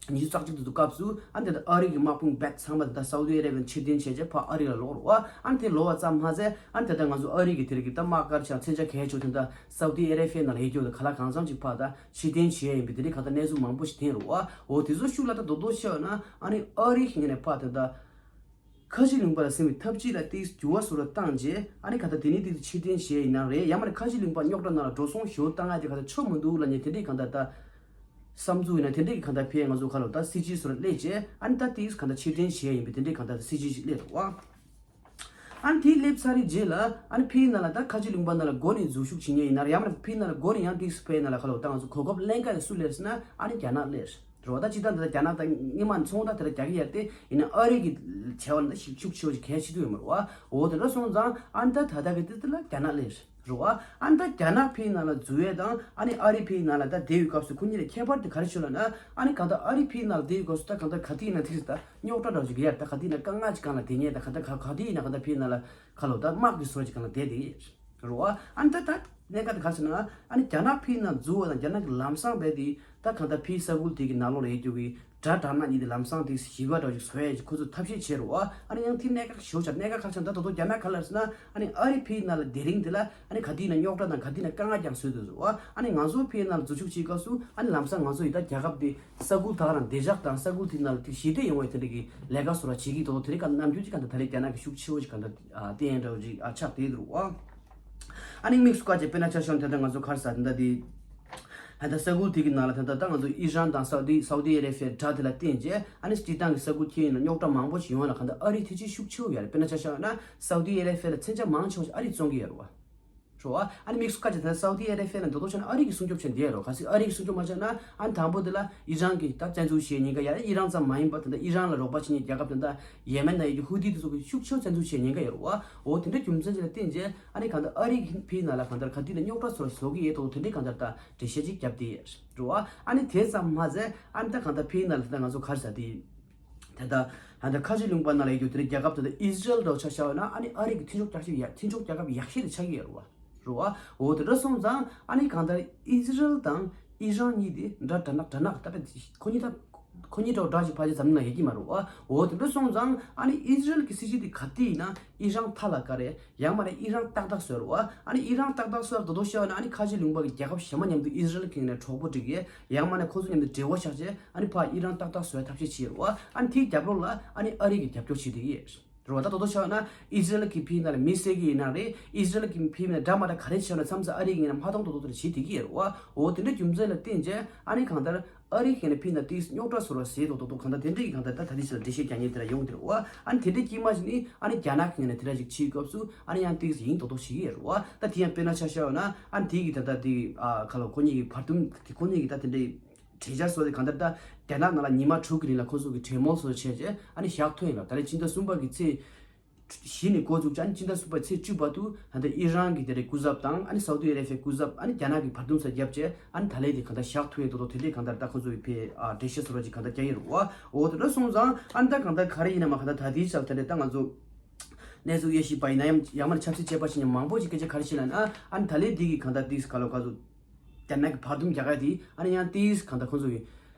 ཉི་ཤུ་རྩ་གཅིག་དེ་ཚོ་སྐབས་སུ་ཨ་ནི་ད་ལྟ་ཨ་རི་གི་དམག་དཔུང་རྦད་ཚང་མ་ད་ལྟ་སའུ་ཏི་ཨ་རེ་བྷི་ཡ་ཕྱིར་འཐེན་བྱས་རྗེས་ཕར་ཨ་རི་ལ་ལོག་རོགས་ཨ། ཨ་ནི་དེ་ལོག་པ་ཙམ་མ་ཟད་ཨ་ནི་ད་ལྟ་ང་ཚོ་ཨ་རི་གི་དེ་རིགས་ཀྱི་ད་དམག་སྒར་ཆགས་མཚོན་ཆ་གལ་ཆེ་དེ་ད་སའུ་ཏི་ཨ་རེ་བྷི་ཡ་ནང་ལ་ཡོད་རྒྱུ་ད་ག་ལ་གང་འཚམ་ཅིག་ཕར་ད་ཕྱིར་འཐེན་བྱས་ཡིན་པའི་དེ་རིགས་ག་ད་གནས་ཚུལ་མང་པོ་ཞིག་ཐོན་རོགས་ཨ། འོ་དེ་ཚོ་ཤུགས་ལ་ད་རྡོག་རྡོག་བཤད་ན་ཨ་ནི་ཨ་རི་གི་ངོས་ནས་ཕར་ད་ད། ཁ་ཆེ་ལུང་པ་ལ་ཟིན་པའི་ཐབས་ཇུས་ལ་ཏིས་འགྱུར་བ་བཟོ་རུ་བཏང་རྗེས་ཨ་ནི་ག་ད་དེ་ནི་ཏིས་ཕྱིར་འཐེན་བྱས་ཡིན་ན་རེད་ཡང་མ་རེད་ཁ་ཆེ་ལུང་པ་རྙོག་དྲ་ནང་ལ་འགྲོ་སོང་ཞེ་པོ་བཏང་ཡ་དེ་ག་ད་ཆོ་མི་འདུག་ལབ་ནས་དེ་འདྲས་གང་ལྟར་ད་ བསམ་ཚུལ་ཡིན་ན་དེ་འདྲའི་གི་གང་ལྟར་ཕའི་ང་ཚོ་ཁ་ལོ་ད་སྲིད་ཇུས་སོར་སླེབས་རྗེས་ཨ་ནི་ད་དེས་གང་ལྟར་ཕྱིར་འཐེན་བྱས་ཡིན་པའི་དེ་འདྲའི་གང་ལྟར་སྲིད་ཇུས་ཤིག་སླེབས་འདུག་བ། ཨ་ནི་དེ་སླེབས་ཚར་རེད་རྗེས་ལ་ཨ་ནི་ཕའི་ནང་ལ་ད་ཁ་ཆེ་ལུང་པ་ནང་ལ་སྒོ་ནས་འཛུལ་ཞུགས་བྱེད་མཁན་ཡིན་ན་རེད། ཡང་མིན་ན་ཕའི་ནང་ལ་སྒོ་ནས་ཡང་དེས་ཕའི་ནང་ལ་ཁ་ལོ་ད་ང་ཚོ་གོ་སྐབས་ལེན་མཁན་སུ་སླེབས་ཟེར་ན་ཨ་ནི་རྒྱ་ནག་སླེབས་རེད་བ། ད་ཅི་ད་འདི་ད་རྒྱ་ནག་ད་སྔོན་མ་ཚོང་རྟགས་དེ་ལ་རྒྱག་གི་ཡོད་རེད་དེ་ཡིན་ན་ཨ་རི་གི་བྱ་བ་ལ་ཤུགས་ཤུགས་ཆེ་བོ་ཞིག་གལ་ཆེ་དུ་ཡོད་མ་རེད་བ། འོ་དེ་འདྲ་སོང་ཙང་ཨ་ནི་ད་ད་ལྟ་གི་དེ་དེ་ལ་རྒྱ་ནག་སླེབས་རེད། རེད་བ། ཨ་ནི་ད་རྒྱ་ནག་ཕའི་ནང་ལ་འཛུལ་ཡས་དང་ཨ་ནི་ཨ་རི་ཕའི་ནང་ལ་ད་བསྡད་ཡོད་སྐབས་སུ་ཁོ་གཉིས་ལ་ཁྱད་པར་དེ་ག་རེ་བྱུང་ལབ་ན་ཨ་ནི་གང་ལྟར་ཨ་རི་ཕའི་ནང་ལ་བསྡད་ཡོད་སྐབས་སུ་ད་གང་ལྟར་ག་དུས་ཡིན་ན་ཐིག་ད་རྙོག་དྲ་འདྲ་བོ་ཞིག་ཡར་ད་ག་དུས་ཡིན་ན་དཀའ་ངལ་ཅིག་སྒང་ལ་བསྡད་མཁན་ད་གང་ལྟར་ག་ག་དུས་ཡིན་ན་གང་ལྟར་ཕའི་ནང་ལ་ཁ་ལོ་ད་དམག་གི་བཟོ་ཅིག་སྒང་ལ་བསྡད་བསྡད་ཡོད་རེད་བ། ཨ་ནི་ད་ད་གནད་འགག་དེ་ག་རེ་ཟེར་ན་ཨ་ནི་རྒྱ་ནག་ཕའི་ནང་འཛུལ་བ་དང་རྒྱ་ནག་གི་ལམ་སང་རྦད་དེ་ད་གང་ལྟར་ཕའི་ས་ཁུལ་དེ་གི་ནང་ལོགས་ལ་ཡོད་རྒྱུ་གི་དགྲ་དགྲ་ནག་གཉིས་དེ་ལམ་སང་དེ་ཞི་བ་འདྲ་བོ་ཞིག་བཟོ་ཡས་ཀྱི་ཁོ་ཚོ་ཐབས་ཤེས་བྱས་རེད་བ། ཨ་ནི་ཡང་དེ་གནད་འགག་ཞེ་པོ་ཆགས། གནད་འགག་ག་རེ་ཆགས་ད་དོ་དོ་རྒྱ་ནག་ག་ལ་ཟེར་ན་ཨ་ནི་ཨ་རི་ཕའི་ནང་ལ་དེ་རིང་དེ་ལ་ཨ་ནི་ག་དུས་ཡིན་ན་རྙོག་དྲ་དང་ག་དུས་ཡིན་ན་དཀའ་ངལ་ཀྱང་བཟོས་འདུག་ཟེར་བ། ཨ་ནི་ང་ཚོ་ཕའི་ནང་ལ་འཛུལ་ཞུགས་བྱེད་སྐབས་སུ་ཨ་ནི་ལམ་སང་ང་ཚོ་ཡི་ད་རྒྱལ་ཁབ་དེ་ས་ཁུལ་དག་རང་བདེ་འཇགས་དང་ས་ཁུལ་དེ་ནང་ལ་དེ་ཞི་བདེ་ཡོང་བའི་དེ་འདྲ་གི་ལས་ཀ་བཟོ་འདྲ་བྱེད་ཀྱི་འདུག་དེ་རིང་ག་ནམ་རྒྱུན་གྱི་ག་འདྲ་ད་རེས་རྒྱ་ནག་གི་ཤུགས་ཆེ་བོ་ཞིག་ག་འདྲ་བསྟན་འདྲ་བོ་ཞིག་ཆགས་བསྡད་འདུག་བ། ཨ་ནི་དམིགས་སུ་བཀར་བྱས་དཔེར་ན་ཆ་བཞག་ན་ད་ལྟ་ང་ཚོ་ག་རེ་ཟེར་ད་ལྟ་དེ། ད་ལྟ་ས་ཁུལ་དེ་གི་ནང་ལ་ད་ལྟ་ད་ང་ཚོ་ཨི་རན་དང་སའུ་ཏི་སའུ་ཏི་ཨ་རེ་ཕི་ཡ་དགྲ་དེ་ལ་བརྟེན་བྱས་ཨ་ནི་སྤྱིར་བཏང་གི་ས་ཁུལ་ཁྱེད་ཡིན་ན་རྙོག་དྲ་མང་པོ་ཞིག་ཡོང་ལ་གང་ལྟར་ཨ་རིའི་ཐེ་ཇུས་ཤུགས་ཆེ་བོ་ཡོད་རེད། དཔེར་ན་ཆ་བཞག་ན་སའུ་ཏི་ཨ་རེ་ཕི་ཡ་ལ་མཚོན་ཆ་མང་ཆེ་བ་ཞིག་ཨ་རིས་བཙོང་གི་ཡོད་རེད་བ། རེད་བ། ཨ་ནི་དམིགས་སུ་བཀར་བྱས་ད་ལྟ་སའུ་ཏི་ཨ་རེ་ཕི་ཡ་ལ་འདི་ལྟོ་ཆ་ན་ཨ་རི་གི་སྲུང་སྐྱོབ་བྱས་བསྡད་ཡོད་རེད་བ། གལ་སྲིད་ཨ་རི་གི་སྲུང་སྐྱོབ་མ་བྱས་ན་ཨ་ནི་དང་པོ་དེ་ལ་ཨི་རན་གྱིས་ད་བཙན་འཛུལ་བྱས་ཉེན་ཁ་ཡོད་རེད། ཨི་རན་ཙམ་མ་ཡིན་པར་ད་ལྟ་ཨི་རན་ལ་རོགས་པ་བྱེད་མཁན་རྒྱལ་ཁབ་ད་ལྟ་ཡེ་མེན་ན་ཡོད་རྒྱུ་ཧུ་ཏི་དེ་ཚོ་གིས་ཤུགས་ཆེ་བཙན་འཛུལ་བྱས་ཉེན་ཁ་ཡོད་རེད་བ། འོ་དེ་འདྲ་རྒྱུ་མཚན་ཅིག་ལ་བརྟེན་བྱས་ཨ་ནི་གང་ལྟར་ཨ་རི་གི་ཕི་ནང་ལ་གང་ལྟར་ག་དུས་ལ་རྙོག་དྲ་ཚོར་བཟོ་གི་ཡོད་དོ་དེ་འདྲའི་གང་ལྟར་ད་འགྲེལ་བཤད་ཅིག་བརྒྱབ་བསྡད་ཡོད་རེད་བ། ཨ་ནི་དེ་ཙམ་མ་ཟད་ཨ་ནི་ད་གང་ལྟར་ཕི་ནང་ལ་ད་ང་ཚོ་ག་རེ་ཟེར་དེ། དེ་ལྟར་ད་ལྟ་ཁ་ཆེ་ལུང་པ་ནང་ལ་ཡོད་རྒྱུ་དེ་རིང་རྒྱལ་ཁབ་དེ་ལྟར་ཨི་ཟི་རེལ་འདྲ་བོ་ཆ་བཞག་ན་ཨ་ནི་ཨ་རི་གི་མཐུན་ཕྱོགས་རྒྱག་ཤེས་ཡ་མཐུན་ཕྱོགས་རྒྱལ་ཁབ་ཡག་ཤོས་དེ་ཆགས་ཀྱི་ཡོད་རེད་བ། རེད་བ། འོ་དེ་འདྲ་སོང་ཙང་ཨ་ནི་གང་ལྟར་ཨི་ཟི་རེལ་དང་ཨི་རན་གཉིས་དེ་འདྲ་དགྲ་ནག་དགྲ་ནག་ད་ཁོ་གཉིས་ད་ཁོ་གཉིས་འདྲ་བོ་འདྲ་ཞིག་ཕལ་ཆེར་འཛམ་གླིང་ལ་ཡོད་ཀྱི་མ་རེད་བ། འོ་དེ་འདྲ་སོང་ཙང་ཨ་ནི་ཨི་ཟི་རེལ་གྱི་སྲིད་ཇུས་དེ་ག་དུས་ཡིན་ན་ཨི་རན་མཐའ་ལ་བཀར་རེད། ཡང་མ་ནས་ཨི་རན་ཏག་ཏག་བཟོས་རེད་བ། ཨ་ནི་ཨི་རན་ཏག་ཏག་བཟོས་རེད་དོ་དོ་བཤད་ན་ཨ་ནི་ཁ་ཆེ་ལུང་པ་གི་རྒྱལ་ཁབ་གཞན་མ་མཉམ་དུ་ཨི་ཟི་རེལ་གྱི་ནས་གྲོགས་པོ་སྒྲིག་གི་ཡང་མ་ནས་ཁོ་ཚོ་མཉམ་དུ་འབྲེལ་བ་བཞག་བྱས་ཨ་ནི་ཕར་ཨི་རན་ཏག་ཏག་བཟོ་བའི་ཐབས་ཤེས་བྱས་རེད་བ། ཨ་ནི་དེའི་རྒྱབ་ལོགས་ལ་ཨ་ནི་ཨ་རི་གི་རྒྱབ་སྐྱོར་བྱེད་བསྡད་ཀྱི་ཡོད་རེད་བ། ད་དོ་དོ་བཤད་ན་ཨི་ཟི་རེལ་གྱི་ཕི་ནང་ལ་མི་བསད་ཀྱི་ཡིན་ན་རེད། ཨི་ཟི་རེལ་གྱི་ཕི་ནང་འདྲ་མ་འདྲ་ག་རེ་བྱས་ན་མཚམས་མཚམས་ཨ་རི་གི་ངོས་ནས་མ་མཐོང་དོ་དོ་དེ་འདྲ་བྱེད་བསྡད་ཀྱི་ཡོད་རེད་བ། འོ་དེ་འདྲ་རྒྱུ་མཚན་ལ་བརྟེན་བྱས་ཨ་ནི་གང་ལྟར་ཨ་རི་གི་ངོས་ནས་ཕི་ནང་ཏིས་རྙོག་དྲ་བཟོ་ར་བཟོས་དོ་དོ་དོ་གང་ལྟར་དེ་འདྲ་གི་གང་ལྟར་ད་ད་ལྟ་ཞིག་ལ་འགྲེལ་བཤད་རྒྱག་མཁན་དེ་འདྲ་ཡོང་གི་རེད་བ། ཨ་ནི་དེ་འདྲ་དཀྱིལ་མ་ཞིག་ནི་ཨ་ནི་རྒྱ་ནག་གི་ངོས་ནས་དེ་འདྲ་ཞིག་བྱེད་སྐབས་སུ་ཨ་ནི་ཡང་ཏིས་ཡིན་དོ་དོ་བྱེད་ཀྱི་ཡོད་རེད་བ། ད་དེ་ཡང་དཔེར་ན་ཆ་བཞག་ན་ཨ་ནི་དེ་གི་ད་ལྟ་དེ་ཨ་ཁ་ལོ་ཁོ་གཉིས་ཀྱི་བར་འདུམ་དེ་ཁོ་གཉིས་ཀྱི་ད་དེ་འདྲའི་གྲོས་འཆར་བཟོ་དེ་གང་ལྟར་ད་རྒྱ་ནག་ནང་ལ་ཉི་མ་དྲུག་གི་རིང་ལ་ཁོ་ཚོ་གི་གྲོས་མོལ་བཟོ་བྱས་རྗེས་ཨ་ནི་བཞག་ཐུབ་ཡིན་ལ། ད་རེས་ཕྱི་ཟླ་གསུམ་པ་གི་ཚེས་བཞི་ནས་འགོ་བཙུགས་རྗེས་ཨ་ནི་ཕྱི་ཟླ་གསུམ་པ་ཚེས་བཅུ་བར་དུ་ད་ལྟ་ཨི་རན་གྱི་དེ་རེད་སྐུ་ཚབ་དང་ཨ་ནི་སའུ་ཏི་ཨ་རེ་བྷི་ཡའི་སྐུ་ཚབ་ཨ་ནི་རྒྱ་ནག་གི་བར་འདུམ་ས་བརྒྱབ་རྗེས་ཨ་ནི་ད་ལན་དེ་གང་ལྟར་བཞག་ཐུབ་ཡིན་དོ་དོ་དེ་འདྲའི་གང་ལྟར་ད་ཁོ་ཚོ་གི་ཕའི་ཨ་འགྲེལ་བཤད་བཟོ་འདྲ་ཅིག་གང་ལྟར་རྒྱག་ཡིན་རུང་བ། འོ་དེ་འདྲ་སོང་ཙང་ཨ་ནི་ད་གང་ལྟར་ག་རེ་ཡིན་ན་མ་གང་ལྟར་ད་ལྟའི་ཆར་ད་རེད་ད་ང་ཚོ་གནས་ཚུལ་དབྱེ་ཞིབ་པ་ཡིན་ན་ཡང་ཡང་མ་ཆབ་སྲིད་དཔྱད་པ་བྱེད་མཁན་མང་པོ་ཞིག་སྐད་ཆ་ག་རེ་བཤད་ལབ་ན་ཨ་ནི་ད་ལན་དེ་གི་གང་ལྟར་ཏིས་ག་ལོ་ག་ཚོ་རྒྱ་ནག་གི་བར་འདུམ་རྒྱག་ག་དེ་ཨ་ནི་ཡང་ཏིས་གང་ལྟར་ཁོ་ཚོ་གི་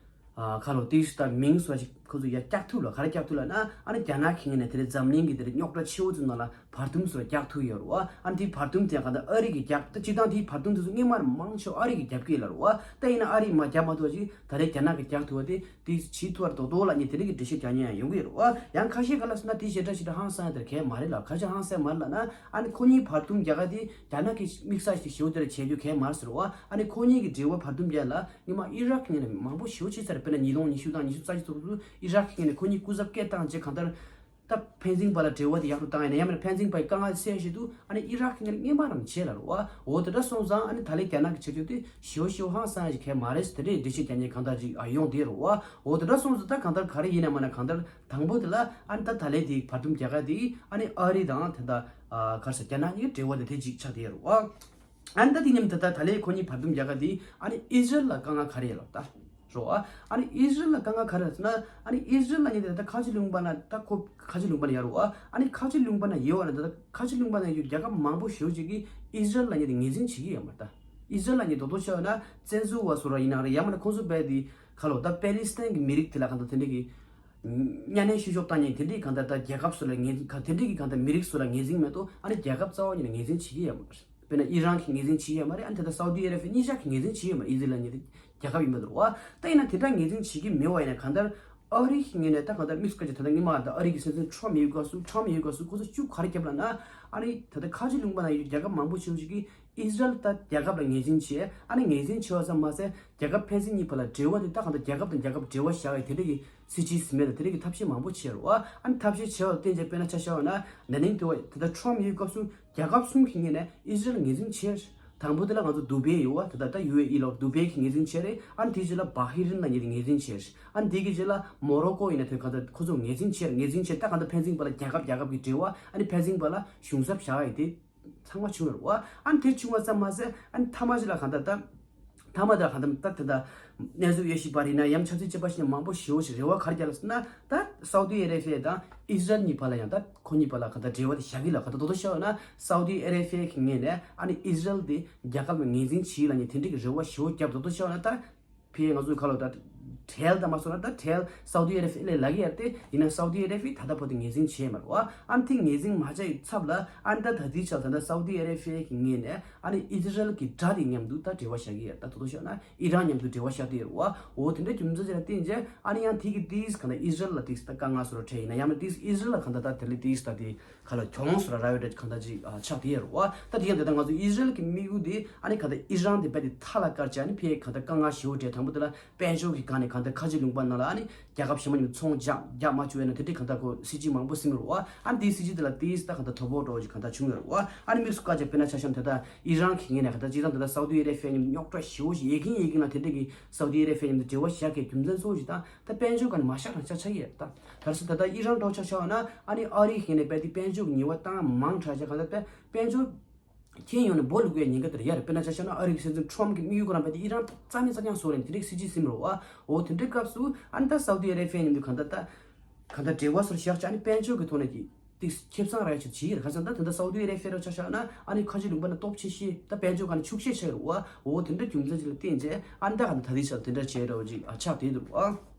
ཨ་ཁ་ལོ་ཏིས་ད་མིང་སོགས་ཤིག་ཁོ་ཚོ་ཡར་བཀྱག་ཐུབ་ལ་ག་རེ་བཀྱག་ཐུབ་ལབ་ན་ཨ་ནི་རྒྱ་ནག་གི་ངོས་ནས་དེ་རིང་འཛམ་གླིང་གི་དེ་རིང་རྙོག་དྲ་ཆེ་བོ་ཚོའི་ནང་ལ་བར་འདུམ་སོགས་རྒྱག་ཐུབ་ཡོད་རེད་བ། ཨ་ནི་དེའི་བར་འདུམ་དེ་གང་ལྟར་ཨ་རི་གིས་རྒྱབ་ད་སྤྱིར་བཏང་དེའི་བར་འདུམ་དེ་ཚོ་སྔོན་མ་མང་ཆེ་བ་ཨ་རི་གིས་རྒྱབ་ཀྱི་ལབ་རེད་བ། ད་ཡིན་ན་ཨ་རིས་མར་རྒྱབ་མ་ཐུབ་པ་ཅིག་ད་རེས་རྒྱ་ནག་གིས་རྒྱག་ཐུབ་པ་དེ་དེ་བྱེད་ཐུབ་པ་རེད་དོ་དོ་ལབ་མཁན་དེ་འདྲ་གི་འགྲེལ་བཤད་རྒྱག་མཁན་ཡང་ཡོང་གི་ཡོད་རེད་བ། ཡང་ཁ་ཤས་ག་ལ་ཟེར་ན་དེ་ཞེ་དྲག་ཞེ་དྲག་ཧང་སང་ཡ་དེ་གལ་མ་རེད་ལབ། ག་རེ་ཧང་སང་མ་རེད་ལབ་ན་ཨ་ནི་ཁོ་གཉིས་བར་འདུམ་རྒྱག་ག་དེ་རྒྱ་ནག་གིས་དམིགས་བསལ་ཞིག་ཞེ་པོ་དེ་འདྲ་བྱེད་རྒྱུ་གལ་མ་རེད་ཟེར་བ། ཨ་ནི་ཁོ་གཉིས་ཀྱི་འབྲེལ་བ་བར་འདུམ་རྒྱག་ལ་སྔོན་མ་ཨི་རག་གི་ངོས་ནས་མང་པོ་ཞེ་པོ་བྱས་ཚར་རེད། དཔེར་ན་ཉིས་སྟོང་ཉི་ཤུ་དང་ཉི་ཤུ་རྩ་གཅིག་ཚོགས་དུས་ཨི་རག་གི་ངོས་ནས་ཁོ་གཉིས་སྐུ་ཚབ་སྐད་བཏང་རྗེས་གང་ལྟར། ད་ཕན་ཚུན་བར་ལ་འབྲེལ་བ་དེ་ཡག་རུ་བཏང་ཡ་ན་ཡང་མིན་ན་ཕན་ཚུན་བར་གྱི་དཀའ་ངལ་སེལ་ཆེད་དུ་ཨ་ནི་ཨི་རག་གི་ངོས་ནས་སྔོན་མ་རང་བྱས་ལབ་རེད་བ། འོ་དེ་འདྲ་སོང་ཙང་ཨ་ནི་ད་ལན་རྒྱ་ནག་གི་བྱེད་སྤྱོད་དེ་ཞེ་པོ་ཞེ་པོ་ཧང་སང་ཡ་ཞིག་གལ་མ་རེད་ཟེར་དེ་འདྲའི་འགྲེལ་བཤད་རྒྱག་མཁན་གང་ལྟར་ཅིག་ཨ་ཡོང་བསྡད་རེད་བ། འོ་དེ་འདྲ་སོང་ཙང་ད་གང་ལྟར་ག་རེ་ཡིན་ན་མིན་ན་གང་ལྟར་དང་པོ་དེ་ལ་ཨ་ནི་ད་ད་ལན་དེའི་བར་འདུམ་རྒྱག་ག་དེ་ཨ་ནི་ཨ་རི་དང་དེ་འདྲ་ག་རེ་ཟེར་རྒྱ་ནག་གཉིས་འབྲེལ་བ་དེ་དེ་ཅིག་ཆགས་བསྡད་རེད་བ། ཨ་ནི་ད་དེ་མཉམ་དུ་ད་ད་ལན་ཁོ་གཉིས་བར་འདུམ་རྒྱག་ག་དེ་ཨ་ནི་ཨི་ཟི་རེལ་ལ་དཀའ་ངལ་ག་རེ་ཡོད་ལབ་ད། རོ་ཨ། ཨ་ནི་ཨི་ཟི་རེལ་ལ་དཀའ་ངལ་ག་རེ་ཟེར་ན་ཨ་ནི་ཨི་ཟི་རེལ་ལ་ཉེ་དེ་ད་ཁ་ཆེ་ལུང་པ་ན་ད་ཁོ་ཁ་ཆེ་ལུང་པ་ན་ཡོད་རོ་ཨ། ཨ་ནི་ཁ་ཆེ་ལུང་པ་ན་ཡོད་བ་ན་ད་ཁ་ཆེ་ལུང་པ་ན་ཡོད་རྒྱལ་ཁབ་མང་པོ་ཞེ་པོ་ཅིག་གིས་ཨི་ཟི་རེལ་ལ་ཉེ་དེ་ངོས་འཛིན་བྱེད་ཀྱི་ཡོད་མ་རེད་ད། ཨི་ཟི་རེལ་ལ་ཉེ་དོ་དོ་ཤོད་ན་བཙན་འཛུལ་བ་སོ་ར་ཡིན་ན་རེད་ཡང་མིན་ན་ཁོང་ཚོ་རྦད་དེ་ཁ་ལོ་ད་པེ་ལི་སི་ཐན་གྱི་མི་རིགས་དེ་ལ་གང་ལྟར་དེ་འདྲས་ཀྱི་གཉའ་གནོན་བཤུ་གཞོག་བཏང་མཁན་དེ་འདྲས་གང་ལྟར་ད་རྒྱལ་ཁབ་སོ་ལ་ངོས་འཛིན་ག་དེ་འདྲས་ཀྱི་གང་ལྟར་མི་རིགས་སོ་ལ་ངོས་འཛིན་མེད་དོ། ཨ་ནི་རྒྱལ་ཁབ་རྩ་བ་ཉིད་ནས་ངོས་འཛིན་བྱེད་ཀྱི་ཡོད་མ་རེད། དཔེར་ན་ཨི་རན་གྱིས་ངོས་འཛིན་བྱེད་ཀྱི་ཡོད་མ་རེད། ཨ་ནི་དེ་ལྟར་སའུ་ཏི་ཨ་ར་བྷི་ཡ་གཉིས་ཆ་གིས་ངོས་འཛིན་བྱེད་ཀྱི་ཡོད་མ་རེད། ཨི་ཟི་རལ་ཉིད་དེ་རྒྱལ་ཁབ་ཡིན་པ་འདུག་བ། ད་ཡིན་ན་དེ་འདྲ་ངོས་འཛིན་བྱེད་ཀྱི་མེད་པ་ཡིན་ན་གང་ལྟར་ ཨ་རི་གི་ངོས་ནས་ད་གང་ལྟར་དམིགས་སུ་བཀར་གྱི་ད་ལྟ་སྔོན་མ་ད་ཨ་རི་གི་སྲིད་འཛིན་ཁྲོམ་ཡོད་སྐབས་སུ་ཁྲོམ་ཡོད་སྐབས་སུ་ཁོ་ཚོ་ཤུགས་ག་རེ་བརྒྱབ་ལབ་ན། ཨ་ནི་ད་ལྟ་ཁ་ཆེ་ལུང་པ་ནང་ཡོད་རྒྱལ་ཁབ་མང་པོ་ཞེ་པོ་ཅིག་གིས་ཨི་ཟི་རལ་ད་རྒྱལ་ཁབ་ལ་ངོས་འཛིན་བྱས། ཨ་ནི་ངོས་འཛིན་བྱས་པ་ཙམ་མ་ཟད་རྒྱལ་ཁབ་ཕན་ཚུན་གཉིས་བར་ལ་འབྲེལ་བ་དེ་ད་གང་ལྟར་རྒྱལ་ཁབ་དང་རྒྱལ་ཁབ་འབྲེལ་བ་བཞག་ཡས་དེ་འདྲ་གི་སྲིད་ཇུས་ཟིན་མེད་ལ་དེ་འདྲ་གི་ཐབས་ཤེས་མང་པོ་བྱས་རེད་བ། ཨ་ནི་ཐབས་ཤེས་བྱས་པ་ལ་བརྟེན་བྱས་དཔེར་ན་ཆ་བཞག་པ་ན་ན་ནིང་དུ་བ་ད་ལྟ་ཁྲོམ་ཡོད་སྐབས་སུ་རྒྱལ་ཁབ་གསུམ་གྱི་ངོས་ནས་ཨི་ཟི་རལ་ངོས་འཛིན་བྱས། དང་པོ་དེ་ལ་ང་ཚོ་དུ་བྷེ་ཡོད་བ། ད་ལྟ་ད་ཡུ་ཨེ་ཨི་ལོར་དུ་བྷེ་གི་ངོས་འཛིན་བྱས་རེད། ཨ་ནི་དེའི་རྗེས་ལ་བྷ་ཧི་རིན་ལ་ངོས་འཛིན་བྱས། ཨ་ནི་དེ་གི་རྗེས་ལ་མོ་རོ་ཀོ་ཡིན་ན་དེ་ག་ད་ཁོ་ཚོ་ངོས་འཛིན་བྱས། ངོས་འཛིན་བྱས་ད་ག་ད་ཕན་ཚུན་བར་ལ་རྒྱལ་ཁབ་རྒྱལ་ཁབ་ཀྱི་འབྲེལ་བ། ཨ་ནི་ཕན་ཚུན་བར་ལ་གཞུང་ཚབ་བཞག་ཡ་དེ་ཚང་མ་བྱུང་ཡོད་རེད་བ། ཨ་ནི་དེ་བྱུང་བ་ཙམ་མ་ཟད་ཨ་ནི་མཐའ་མ་ཞིག་ལ་ག་ད་ད། མཐའ་མ་དེ་ལ་གང་ལྟར་ད་དེ་ད་གནས་ཚུལ་དབྱེ་ཞིབ་པ་རེད་ན་ཡང་ཆབ་སྲིད་དཔྱད་པ་ཞིག་ན་མང་པོ་ཞེ་པོ་ཞིག་རེ་བ་ག་རེ་བརྒྱབ་ལ་ཟེར་ན། ད་སའུ་ཏི་ཨ་རེ་བྷི་ཡ་དང་ཨི་ཟི་རལ་གཉིས་བར་ལ་ཡང་ད་ཁོ་གཉིས་བར་ལ་གང་ལྟར་འབྲེལ་བ་དེ་བཞག་གི་ལ་གང་ལྟར་རྡོག་རྡོག་བཤད་ན་སའུ་ཏི་ཨ་རེ་བྷི་ཡ་གི་ངོས་ནས་ཨ་ནི་ཨི་ཟི་རལ་དེ་རྒྱལ་ཁབ་ལ་ངོས་འཛིན་བྱེད་ལ་ནི་དེ་འདྲའི་གི་རེ་བ་ཞེ་པོ་བརྒྱབ། རྡོག་རྡོག་བཤད་ན་ད་ཕི་ཡ་ང་ཚོའི་ཁ་ལོ་ད་ཁྲལ་ད་མ་སོང་ན་ད་ཁྲལ་སའུ་ཏི་ཨ་རེ་བྷི་ཡ་ལ་ལག་གི་ཡར་ཏེ་ཡིན་ན་སའུ་ཏི་ཨ་རེ་བྷི་ཡ་ད་ལྟ་བར་དུ་ངོས་འཛིན་བྱས་མ་རེད་བ། ཨ་ནི་དེ་ངོས་འཛིན་མ་བྱས་ཡི་ཚབ་ལ་ཨ་ནི་ད་ད་ལྟའི་ཆར་ད་ལྟ་སའུ་ཏི་ཨ་རེ་བྷི་ཡ་གི་ངོས་ནས། ཨ་ནི་ཨི་ཟི་རལ་གྱི་དགྲ་དེ་མཉམ་དུ་ད་འབྲེལ་བ་བཞག་གི་ཡོད། ད་དོ་དོ་བཤད་ན་ཨི་རན་མཉམ་དུ་འབྲེལ་བ་བཞག་དེ་ཡོད་རེད་བ། འོ་དེ་འདྲ་རྒྱུ་མཚན་ཅིག་ལ་བརྟེན་རྗེས་ཨ་ནི་ཡང་དེ་གི་ཏིས་ག་ད་ཨི་ཟི་རལ་ལ་ཏིས་ད་དཀའ་ངལ་བཟོ་འདྲ་འཕྲད་ཡིན་ན་ཡང་ན་ཏིས་ཨི་ཟི་རལ་ལ་ག་ད་ད་དེ་ལས་ཏིས་ད་དེ་ག་ལ་གྱོང་བཟོ་འདྲ་རག་ཡོད་འདྲ་ག་ད་ཅིག་ཆགས་དེ་ཡོད་རེད་བ། ད་དེ་ཡང་དེ་ད་ང་ཚོ་ཨི་ཟི་རལ་གི་དམིགས་ཡུལ་དེ་ཨ་ནི་ག་ད་ཨི་རན་དེ་རྦད་དེ་མཐའ་ལ་བཀར་བྱས་ཨ་ནི་ཕ་གི་ག་ད་དཀའ་ངལ་ཞེ་པོ་འཕྲད། དང་པོ་དེ་ལ་དཔལ་འབྱོར་གྱི་སྒང་ནས་ག་ད་ཁ་ཆེ་ལུང་པ་ནང་ལ་ཨ་ནི་རྒྱལ་ཁབ་གཞན་པ་མཉམ་དུ་ཚོང་རྒྱག་རྒྱག་མ་བཅུག་ཡ་ན་དེ་འདྲའི་གང་ལྟར་ཁོ་སྲིད་ཇུས་མང་པོ་ཟིན་རེད་བ། ཨ་ནི་དེའི་སྲིད་ཇུས་དེ་ལ་ཏིས་ད་གང་ལྟར་དོ་ཕོག་འགྲོ་བ་ཞིག་གང་ལྟར་བྱུང་ཡོད་རེད་བ། ཨ་ནི་དམིགས་སུ་བཀར་བྱས་དཔེར་ན་ཆ་བཞག་ན་ད་ལྟ་ཨི་རན་གྱི་ངོས་ནས་གང་ལྟར་སྤྱིར་བཏང་ད་ལྟ་སའུ་ཏི་ཨ་རེ་བྷི་ཡ་མཉམ་དུ་རྙོག་དྲ་ཞེ་པོ་ཞིག་ཡོད་ཀྱིན་ཡོད་ཀྱིན་ལ་དེ་འདྲ་གི་སའུ་ཏི་ཨ་རེ་བྷི་ཡ་མཉམ་དུ་འབྲེལ་བ་བཞག་གི་རྒྱུ་མཚན་གཙོ་བོ་ཞིག་དང་ད་དཔལ་འབྱོར་སྒང་ནས་མ་བཞག་རང་ཆ་ཆགས་ཡོད་རེད། ད་ག་རེ་ཟེར་ད་ལྟ་ཨི་རན་འགྲོ་ཆ་བཞག་ན་ཨ་ནི་ཨ་རིའི་ངོས་ནས་རྦད་དེ་དཔལ་འབྱོར་གྱི་ཉེས་པ་བཏང་མང་དྲགས་བྱས་གང་ལྟར་དཔལ་འབྱོར། ཁྱེད་ཡོང་ནས་སྦོ་ལུག་ཡ་ཉེན་ཁ་དེར་ཡ་རེད། དཔེར་ན་ཆ་བཞག་ན་ཨ་རི་གི་སྲིད་འཛིན་ཁྲོམ་གྱི་དམིགས་ཡུལ་ཁོ་རང་རྦད་དེ་ཨི་རན་རྩ་མེད་རྩ་རྐྱང་བཟོ་རེད་དེ་འདྲའི་སྲིད་ཇུས་ཟིན་རེད་བ། འོ་དེ་འདྲའི་སྐབས་སུ་ཨ་ནི་ད་སའུ་ཏི་ཨ་རེ་བྷི་ཡ་མཉམ་དུ་གང་ལྟར་ད་གང་ལྟར་འབྲེལ་བ་སོར་བཞག་ཆ་ཨ་ནི་དཔལ་འབྱོར་གྱི་ཐོག་ནས་ཀྱི་ཏིག་ཁེ་བཟང་རག་ཆེད་བྱེད་ཡིན་ག་ཚང་ད་དེ་འདྲ་སའུ་ཏི་ཨ་རེ་བྷི་ཡ་རོ་ཆ་བཞག་ན་ཨ་ནི་ཁ་ཆེ་ལུང་པ་ན་སྟོབས་ཆེ་ཤོས་ད་དཔལ་འབྱོར་གང་ནས་ཕྱུག་ཤོས་ཆགས་རེད་བ། འོ་དེ་འདྲ་རྒྱུ་མཚན་ཅིག་ལ་བརྟེན་རྗེས་ཨ་ནི་ད་གང་ལྟར་ད་ལྟའི་ཆར་དེ་འདྲ་བྱས་རེད་བ་ཅིག་ཨ་ཆགས་བསྡད་འདུག་བ།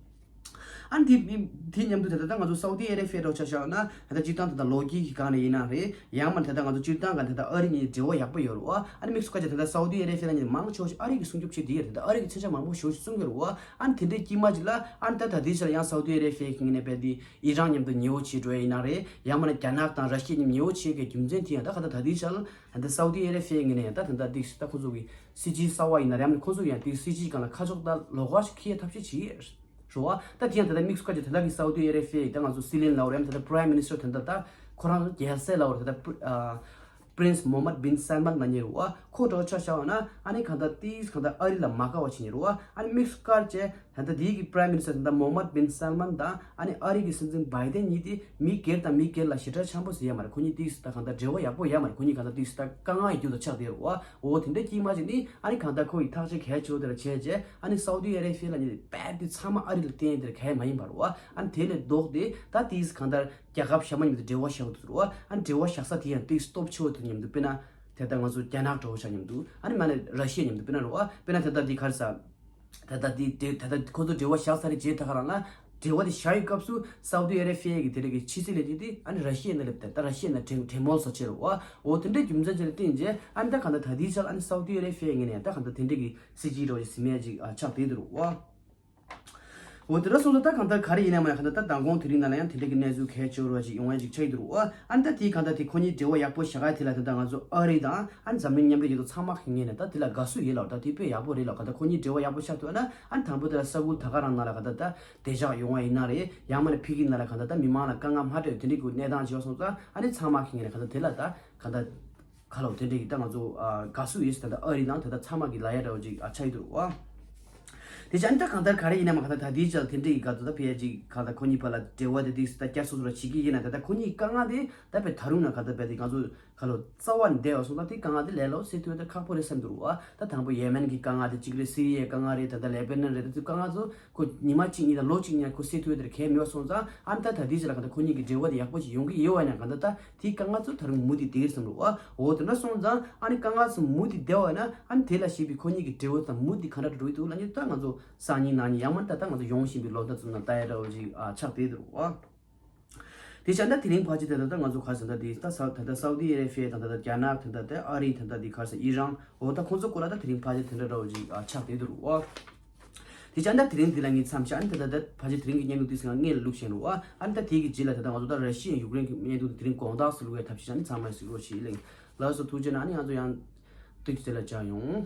ཨ་ནི་དེ་དེ་མཉམ་དུ་ད་ལྟ་ང་ཚོ་སའུ་ཏི་ཨ་རེ་བྷི་ཡ་རོ་ཆ་བཞག་ན་ད་ལྟ་སྤྱིར་བཏང་ད་ལྟ་ལོ་རྒྱུས་ཀྱི་སྒང་ནས་ཡིན་ན་རེད། ཡང་མིན་ད་ལྟ་ང་ཚོ་སྤྱིར་བཏང་ག་ད་ལྟ་ཨ་རི་གཉིས་འབྲེལ་བ་ཡག་པོ་ཡོད་རེད་བ། ཨ་ནི་དམིགས་སུ་བཀར་བྱས་ད་ལྟ་སའུ་ཏི་ཨ་རེ་བྷི་ཡ་ལ་ཉིད་མང་ཆེ་བ་ཞིག་ཨ་རི་གིས་སྲུང་སྐྱོབ་བྱེད་བསྡད་ཡོད་རེད། ད་ཨ་རི་གིས་མཚོན་ཆ་མང་པོ་ཞེ་པོ་ཞིག་བཙོང་གི་རེད་བ། ཨ་ནི་དེ་འདྲའི་དཀྱིལ་མ་ཅིག་ལ་ཨ་ནི་ད་ད་ལྟའི་ཆར་ཡང་སའུ་ཏི་ཨ་རེ་བྷི་ཡ་གི་ངོས་ནས་རྦད་དེ་ཨི་རན་མཉམ་དུ་ཉེ་བོ་བྱེད་འགྲོ་ཡ་ཡིན་ན་རེད། ཡང་མིན་ན་རྒྱ་ནག་དང་ར་ཤི་ཡ་མཉམ་ཉེ་བོ་བྱེད་དགོས་རྒྱུ་མཚན་དེ་ཡང་ད་ག་ད་ད་ལྟའི་ཆར་ད་ལྟ་སའུ་ཏི་ཨ་རེ་བྷི་ཡ་ངོས་ནས་ཡང་ད་ད་ལྟ་འདི་ད་ཁོ་ཚོ་གི་སྲིད་ཇུས་གསར་བ་ཡིན་ན་རེད། ཡང་མིན་ཁོ་ཚོ་ཡང་དེ་སྲིད་ཇུས་སྒང་ལ་ཁ་ཕྱོགས་ད་ལོགས་ཀ་ཞིག་འཁྱེར་ཐབས་ཤེས་བྱེད་ཀྱི་ཡོད་རེད། རེད་བ། ད་དེ་ཡང་ད་ལྟ་དམིགས་སུ་བཀར་གྱི་ད་ལྟ་གི་སའུ་ཏི་ཨ་རེ་བྷི་ཡ་ད་ལྟ་ང་ཚོ་སྲིད་བློན་ལབ་རེད། ད་ལྟ་Prime Minister ད་ལྟ་ད་ཁོ་རང་རྒྱལ་སྲས་ལབ་རེད། ད་ལྟ་Prince Mohammed bin Salman ལབ་མཁན་རེད་བ། ཁོ་འདྲ་ཆ་བཞག་ན་ཨ་ནི་གང་ལྟར་ཏིས་གང་ལྟར་ཨ་རི་ལ་མ་དགའ་བ་བྱེད་མཁན་རེད་བ། ཨ་ནི་དམིགས་སུ་བཀར་བྱས་ད་ལྟ་དེའི་གི་Prime Minister ད་ལྟ་Mohammed bin Salman དང་ཨ་ནི་ཨ་རི་གི་སྲིད་འཛིན་བྷའི་ཏན་གཉིས་དེ་མི་སྒེར་དང་མི་སྒེར་ལ་ཞེ་དྲག་འཆམ་པོ་ཟེར་ཡ་མ་རེད། ཁོ་གཉིས་ཏིས་ད་གང་ལྟར་འབྲེལ་བ་ཡག་པོ་ཡོད་མ་རེད། ཁོ་གཉིས་གང་ལྟར་ཏིས་ད་དཀའ་ངལ་ཡོད་རྒྱུ་དང་ཆགས་བསྡད་རེད་བ། འོ་དེ་འདྲ་དཀྱིལ་མ་ཅིག་ནི་ཨ་ནི་གང་ལྟར་ཁོ་ཡི་ཐག་གཅོད་གལ་ཆེ་བོ་དེ་ལ་བྱས་རྗེས་ཨ་ནི་སའུ་ཏི་ཨ་རེ་བྷི་ཡ་ལ་ནི་རྦད་དེ་ཚང་མ་ཨ་རི་ལ་བརྟེན་དེར་གལ་མ་ཡིན་པ་རེད་བ། ཨ་ནི་དེ་ལས་ལྡོག་སྟེ་ད་ཏིས་གང་ལྟར་རྒྱལ་ཁབ་གཞན་མ་མཉམ་དུ་འབྲེལ་བ་བཞག་འདུག་རེད་བ། ཨ་ནི་འབྲེལ་བ་བཞག་ས་དེ་ཡང་ཏིས་སྟོབས་ཆེ་བོ་དེ་མཉམ་དུ་དཔེར་ན་དེ་ལྟར་ང་ཚོ་རྒྱ་ནག་འདྲ་བོ་ཆ་མཉམ་དུ་ཨ་ནི་མ་ནི་ར་ཤི་ཡ་མཉམ་དུ་དཔེར་ན་རེད་བ། དཔེར་ན་དེ་ལྟར་འདི་ག་རེ་ཟ། ད་ལྟ་འདི་དེ་ད་ལྟ་ཁོ་ཚོ་འབྲེལ་བ་བཞག་ཚར་རེད་རྗེས་ད་ག་རང་ལ་འབྲེལ་བ་དེ་བཞག་ཡོད་སྐབས་སུ་སའུ་ཏི་ཨ་རེ་བྷི་ཡ་གི་དེ་རིགས་ཀྱི་ཕྱི་སྲིད་ལས་ཀྱི་དེ་ཨ་ནི་ར་ཤི་ཡ་ནང་སླེབས་ཏེ་ད་ར་ཤི་ཡ་ནང་གྲེ་གྲེ་མོལ་བཟོ་བྱས་རེད་བ། འོ་དེ་འདྲའི་རྒྱུ་མཚན་ཅིག་ལ་བརྟེན་རྗེས་ཨ་ནི་ད་གང་ལྟར་ད་ལྟའི་ཆར་ཨ་ནི་སའུ་ཏི་ཨ་རེ་བྷི་ཡ་ངོས་ནས་ད་གང་ལྟར་དེ་འདྲའི་གི་སྲིད་ཇུས་རོགས་ཀྱི་ཟིན་མེད་ཅིག་ཆགས་བསྡད་འདུག་རེད་བ། འོ་དེ་འདྲ་སོང་ཙང་ད་གང་ལྟར་ག་རེ་ཡིན་ན་མ་ཡིན་གང་ལྟར་ད་མདང་དགོང་དེ་རིང་ནང་ལ་ཡང་དེ་འདྲའི་གི་གནས་ཚུལ་གལ་ཆེ་བོ་རོགས་ཅིག་ཡོང་ཡ་ཅིག་ཆགས་ཀྱི་འདུག་རེད་བ། ཨ་ནི་ད་དེའི་གང་ལྟར་དེ་ཁོ་གཉིས་འབྲེལ་བ་ཡག་པོ་བཞག་ཡ་དེ་ལ་ད་ལྟ་ང་ཚོ་ཨ་རི་དང་ཨ་ནི་འཛམ་གླིང་མཉམ་འབྲེལ་རྒྱལ་ཚོགས་ཚང་མ་གི་ངོས་ནས་ད་དེ་ལ་དགའ་བསུ་ཡོད་ལ་ད་དེ་དཔེ་ཡག་པོ་རེད་ལ་གང་ལྟར་ཁོ་གཉིས་འབྲེལ་བ་ཡག་པོ་ཆགས་ཐུབ་ན་ཨ་ནི་དང་པོ་དེ་ལ་ས་ཁུལ་ད་ག་རང་ནང་ལ་གང་ལྟར་ད་བདེ་འཇགས་ཡོང་བ་ཡིན་ན་རེད། ཡང་མིན་ན་ཕ་གི་ནང་ལ་གང་ལྟར་ད་མི་མང་ལ་དཀའ་ངལ་མ་འཕྲད་དེ་འདྲའི་གི་གནས་སྟངས་བྱས་པ་སོང་ཙང་ཨ་ནི་ཚང་མ་གི་ངོས་ནས་གང་ལྟར་དེ་ལ་ད་གང་ལྟར་ཁ་ལོ་དེ་འདྲའི་གི་ད་ང་ཚོ་ཨ་དགའ་བསུ་ཡོད་ཟེར། ད་ལྟ་ཨ་རི་དང་ད་ལྟ་ཚང་མ་གི་ལབ་ཡ་འདྲ་བོ་ཅིག་ཨ་ཆགས་ཀྱི་འདུག་རེད་བ། དེ་བྱས་ཨ་ནི་ད་གང་ལྟར་ག་རེ་ཡིན་ན་མ་གང་ལྟར་ད་ལྟའི་ཆར་དེ་འདྲའི་གི་ག་ཚོད་ད་ཕ་གི་ཅིག་གང་ལྟར་ཁོ་གཉིས་བར་ལ་འབྲེལ་བ་དེ་དེ་ད་བསྐྱར་གསོ་ཚོ་ར་བྱེད་ཀྱི་ཡིན་ན་ད་ལྟ་ཁོ་གཉིས་དཀའ་ངལ་དེ་ད་དཔེ་ད་རུང་ན་གང་ལྟར་རྦད་དེ་ང་ཚོ་ཁ་ལོ་རྩ་བ་ནས་བསྡད་པ་སོང་ཙང་དེ་དཀའ་ངལ་དེ་ལས་སླ་པོ་སེལ་ཐུབ་ཡ་དེ་ཁག་པོ་རེད་བསམ་འདུག་རེད་བ། ད་དང་པོ་ཡེ་མེན་གྱི་དཀའ་ངལ་དེ་གཅིག་རེད། སི་རི་ཡའི་དཀའ་ངལ་རེད། ད་ལྟ་ལེ་བྷ་ནན་རེད། ད་དེ་དཀའ་ངལ་ཚོ་ཁོ་ཉི་མ་གཅིག་གཉིས་དང་ལོ་གཅིག་གཉིས་ཁོ་སེལ་ཐུབ་ཡ་དེ་གལ་མེད་པ་སོང་ཙང་ཨ་ནི་ད་ད་ལྟའི་ཆར་ལ་གང་ལྟར་ཁོ་གཉིས་ཀྱི་འབྲེལ་བ་དེ་ཡག་པོ་ཞིག་ཡོང་གི་ཡོད་པ་ཡིན་ན་གང་ལྟར་ད་དེའི་དཀའ་ངལ་ཚོ་ད་རུང་མུ་མཐུད་བསྡད་ཀྱི་རེད་བསམ་འདུག་རེད་བ། འོ་དེ་འདྲ་སོང་ཙང་ཨ་ནི་དཀའ་ངལ་ཚོ་མུ་མཐུད་བསྡད་པ་ཡིན་ན་ཨ་ནི་དེ་ལ་གཞིགས་པའི་ཁོ་གཉིས་ཀྱི་འབྲེལ་བ་དང་མུ་མཐུད་ག་འདྲ་འགྲོ་གི་འདུག་ལབ་མཁན་ད་ང་ཚོ་སང་ཉིན་གནངས་ཉིན་ཡང་མིན་ད་ལྟ་ང་ཚོ་ཡོང་བཞིན་པའི་ལོ་ཟླ་ཚོ་ནང་ལྟ་ཡ་འདྲ་བོ་ཅིག་ཨ་ཆགས་བསྡད་འདུག་རེད་བ། དེ་བྱས་ན་དེ་རིང་ཕལ་ཆེར་དེ་ད་ལྟ་ང་ཚོ་ག་རེ་ཟེར་ན་དེ་ད་ས་ད་ལྟ་སའུ་ཏི་ཨ་རེ་བྷི་ཡ་དང་ད་ལྟ་རྒྱ་ནག་དེ་ད་ལྟ་ཨ་རི་དེ་ད་ལྟ་དེ་ག་རེ་ཟེར་ཨི་རན་འོ་ད་ཁོང་ཚོ་སྐོར་ལ་ད་དེ་རིང་ཕལ་ཆེར་དེ་འདྲ་འདྲ་བོ་ཅིག་ཨ་ཆགས་བསྡད་འདུག་རེད་བ། དེ་བྱས་ཨ་ནི་ད་དེ་རིང་འདི་ལ་ངས་མཚམས་བཞག་ཨ་ནི་ད་ད་ད་ཕལ་ཆེར་དེ་རིང་གི་བརྙན་ཐུང་འདི་ཟིན་ང་སྔས་ལ་བླུགས་བཞིན་རེད་བ། ཨ་ནི་ད་དེ་གི་རྗེས་ལ་ད་ད་ང་ཚོ་ད་ར་ཤི་ཡ་ཡུཀ་རེན་གྱི་བརྙན་ཐུང་འདི་དེ་རིང་དགོང་དག་སུ་བླུགས་ཡ་ཐབས་ཤེས་བྱས་ཨ་ནི་ཚང་མ་གཟིགས་རོགས་བྱེད་ལེ། ལགས་སོ་ཐུགས་རྗེ་གནང་ཨ་ནི་ང་ཚོ་ཡང་དུས་ཀྱི་ཚེ་ལ་མཇལ་ཡོང་།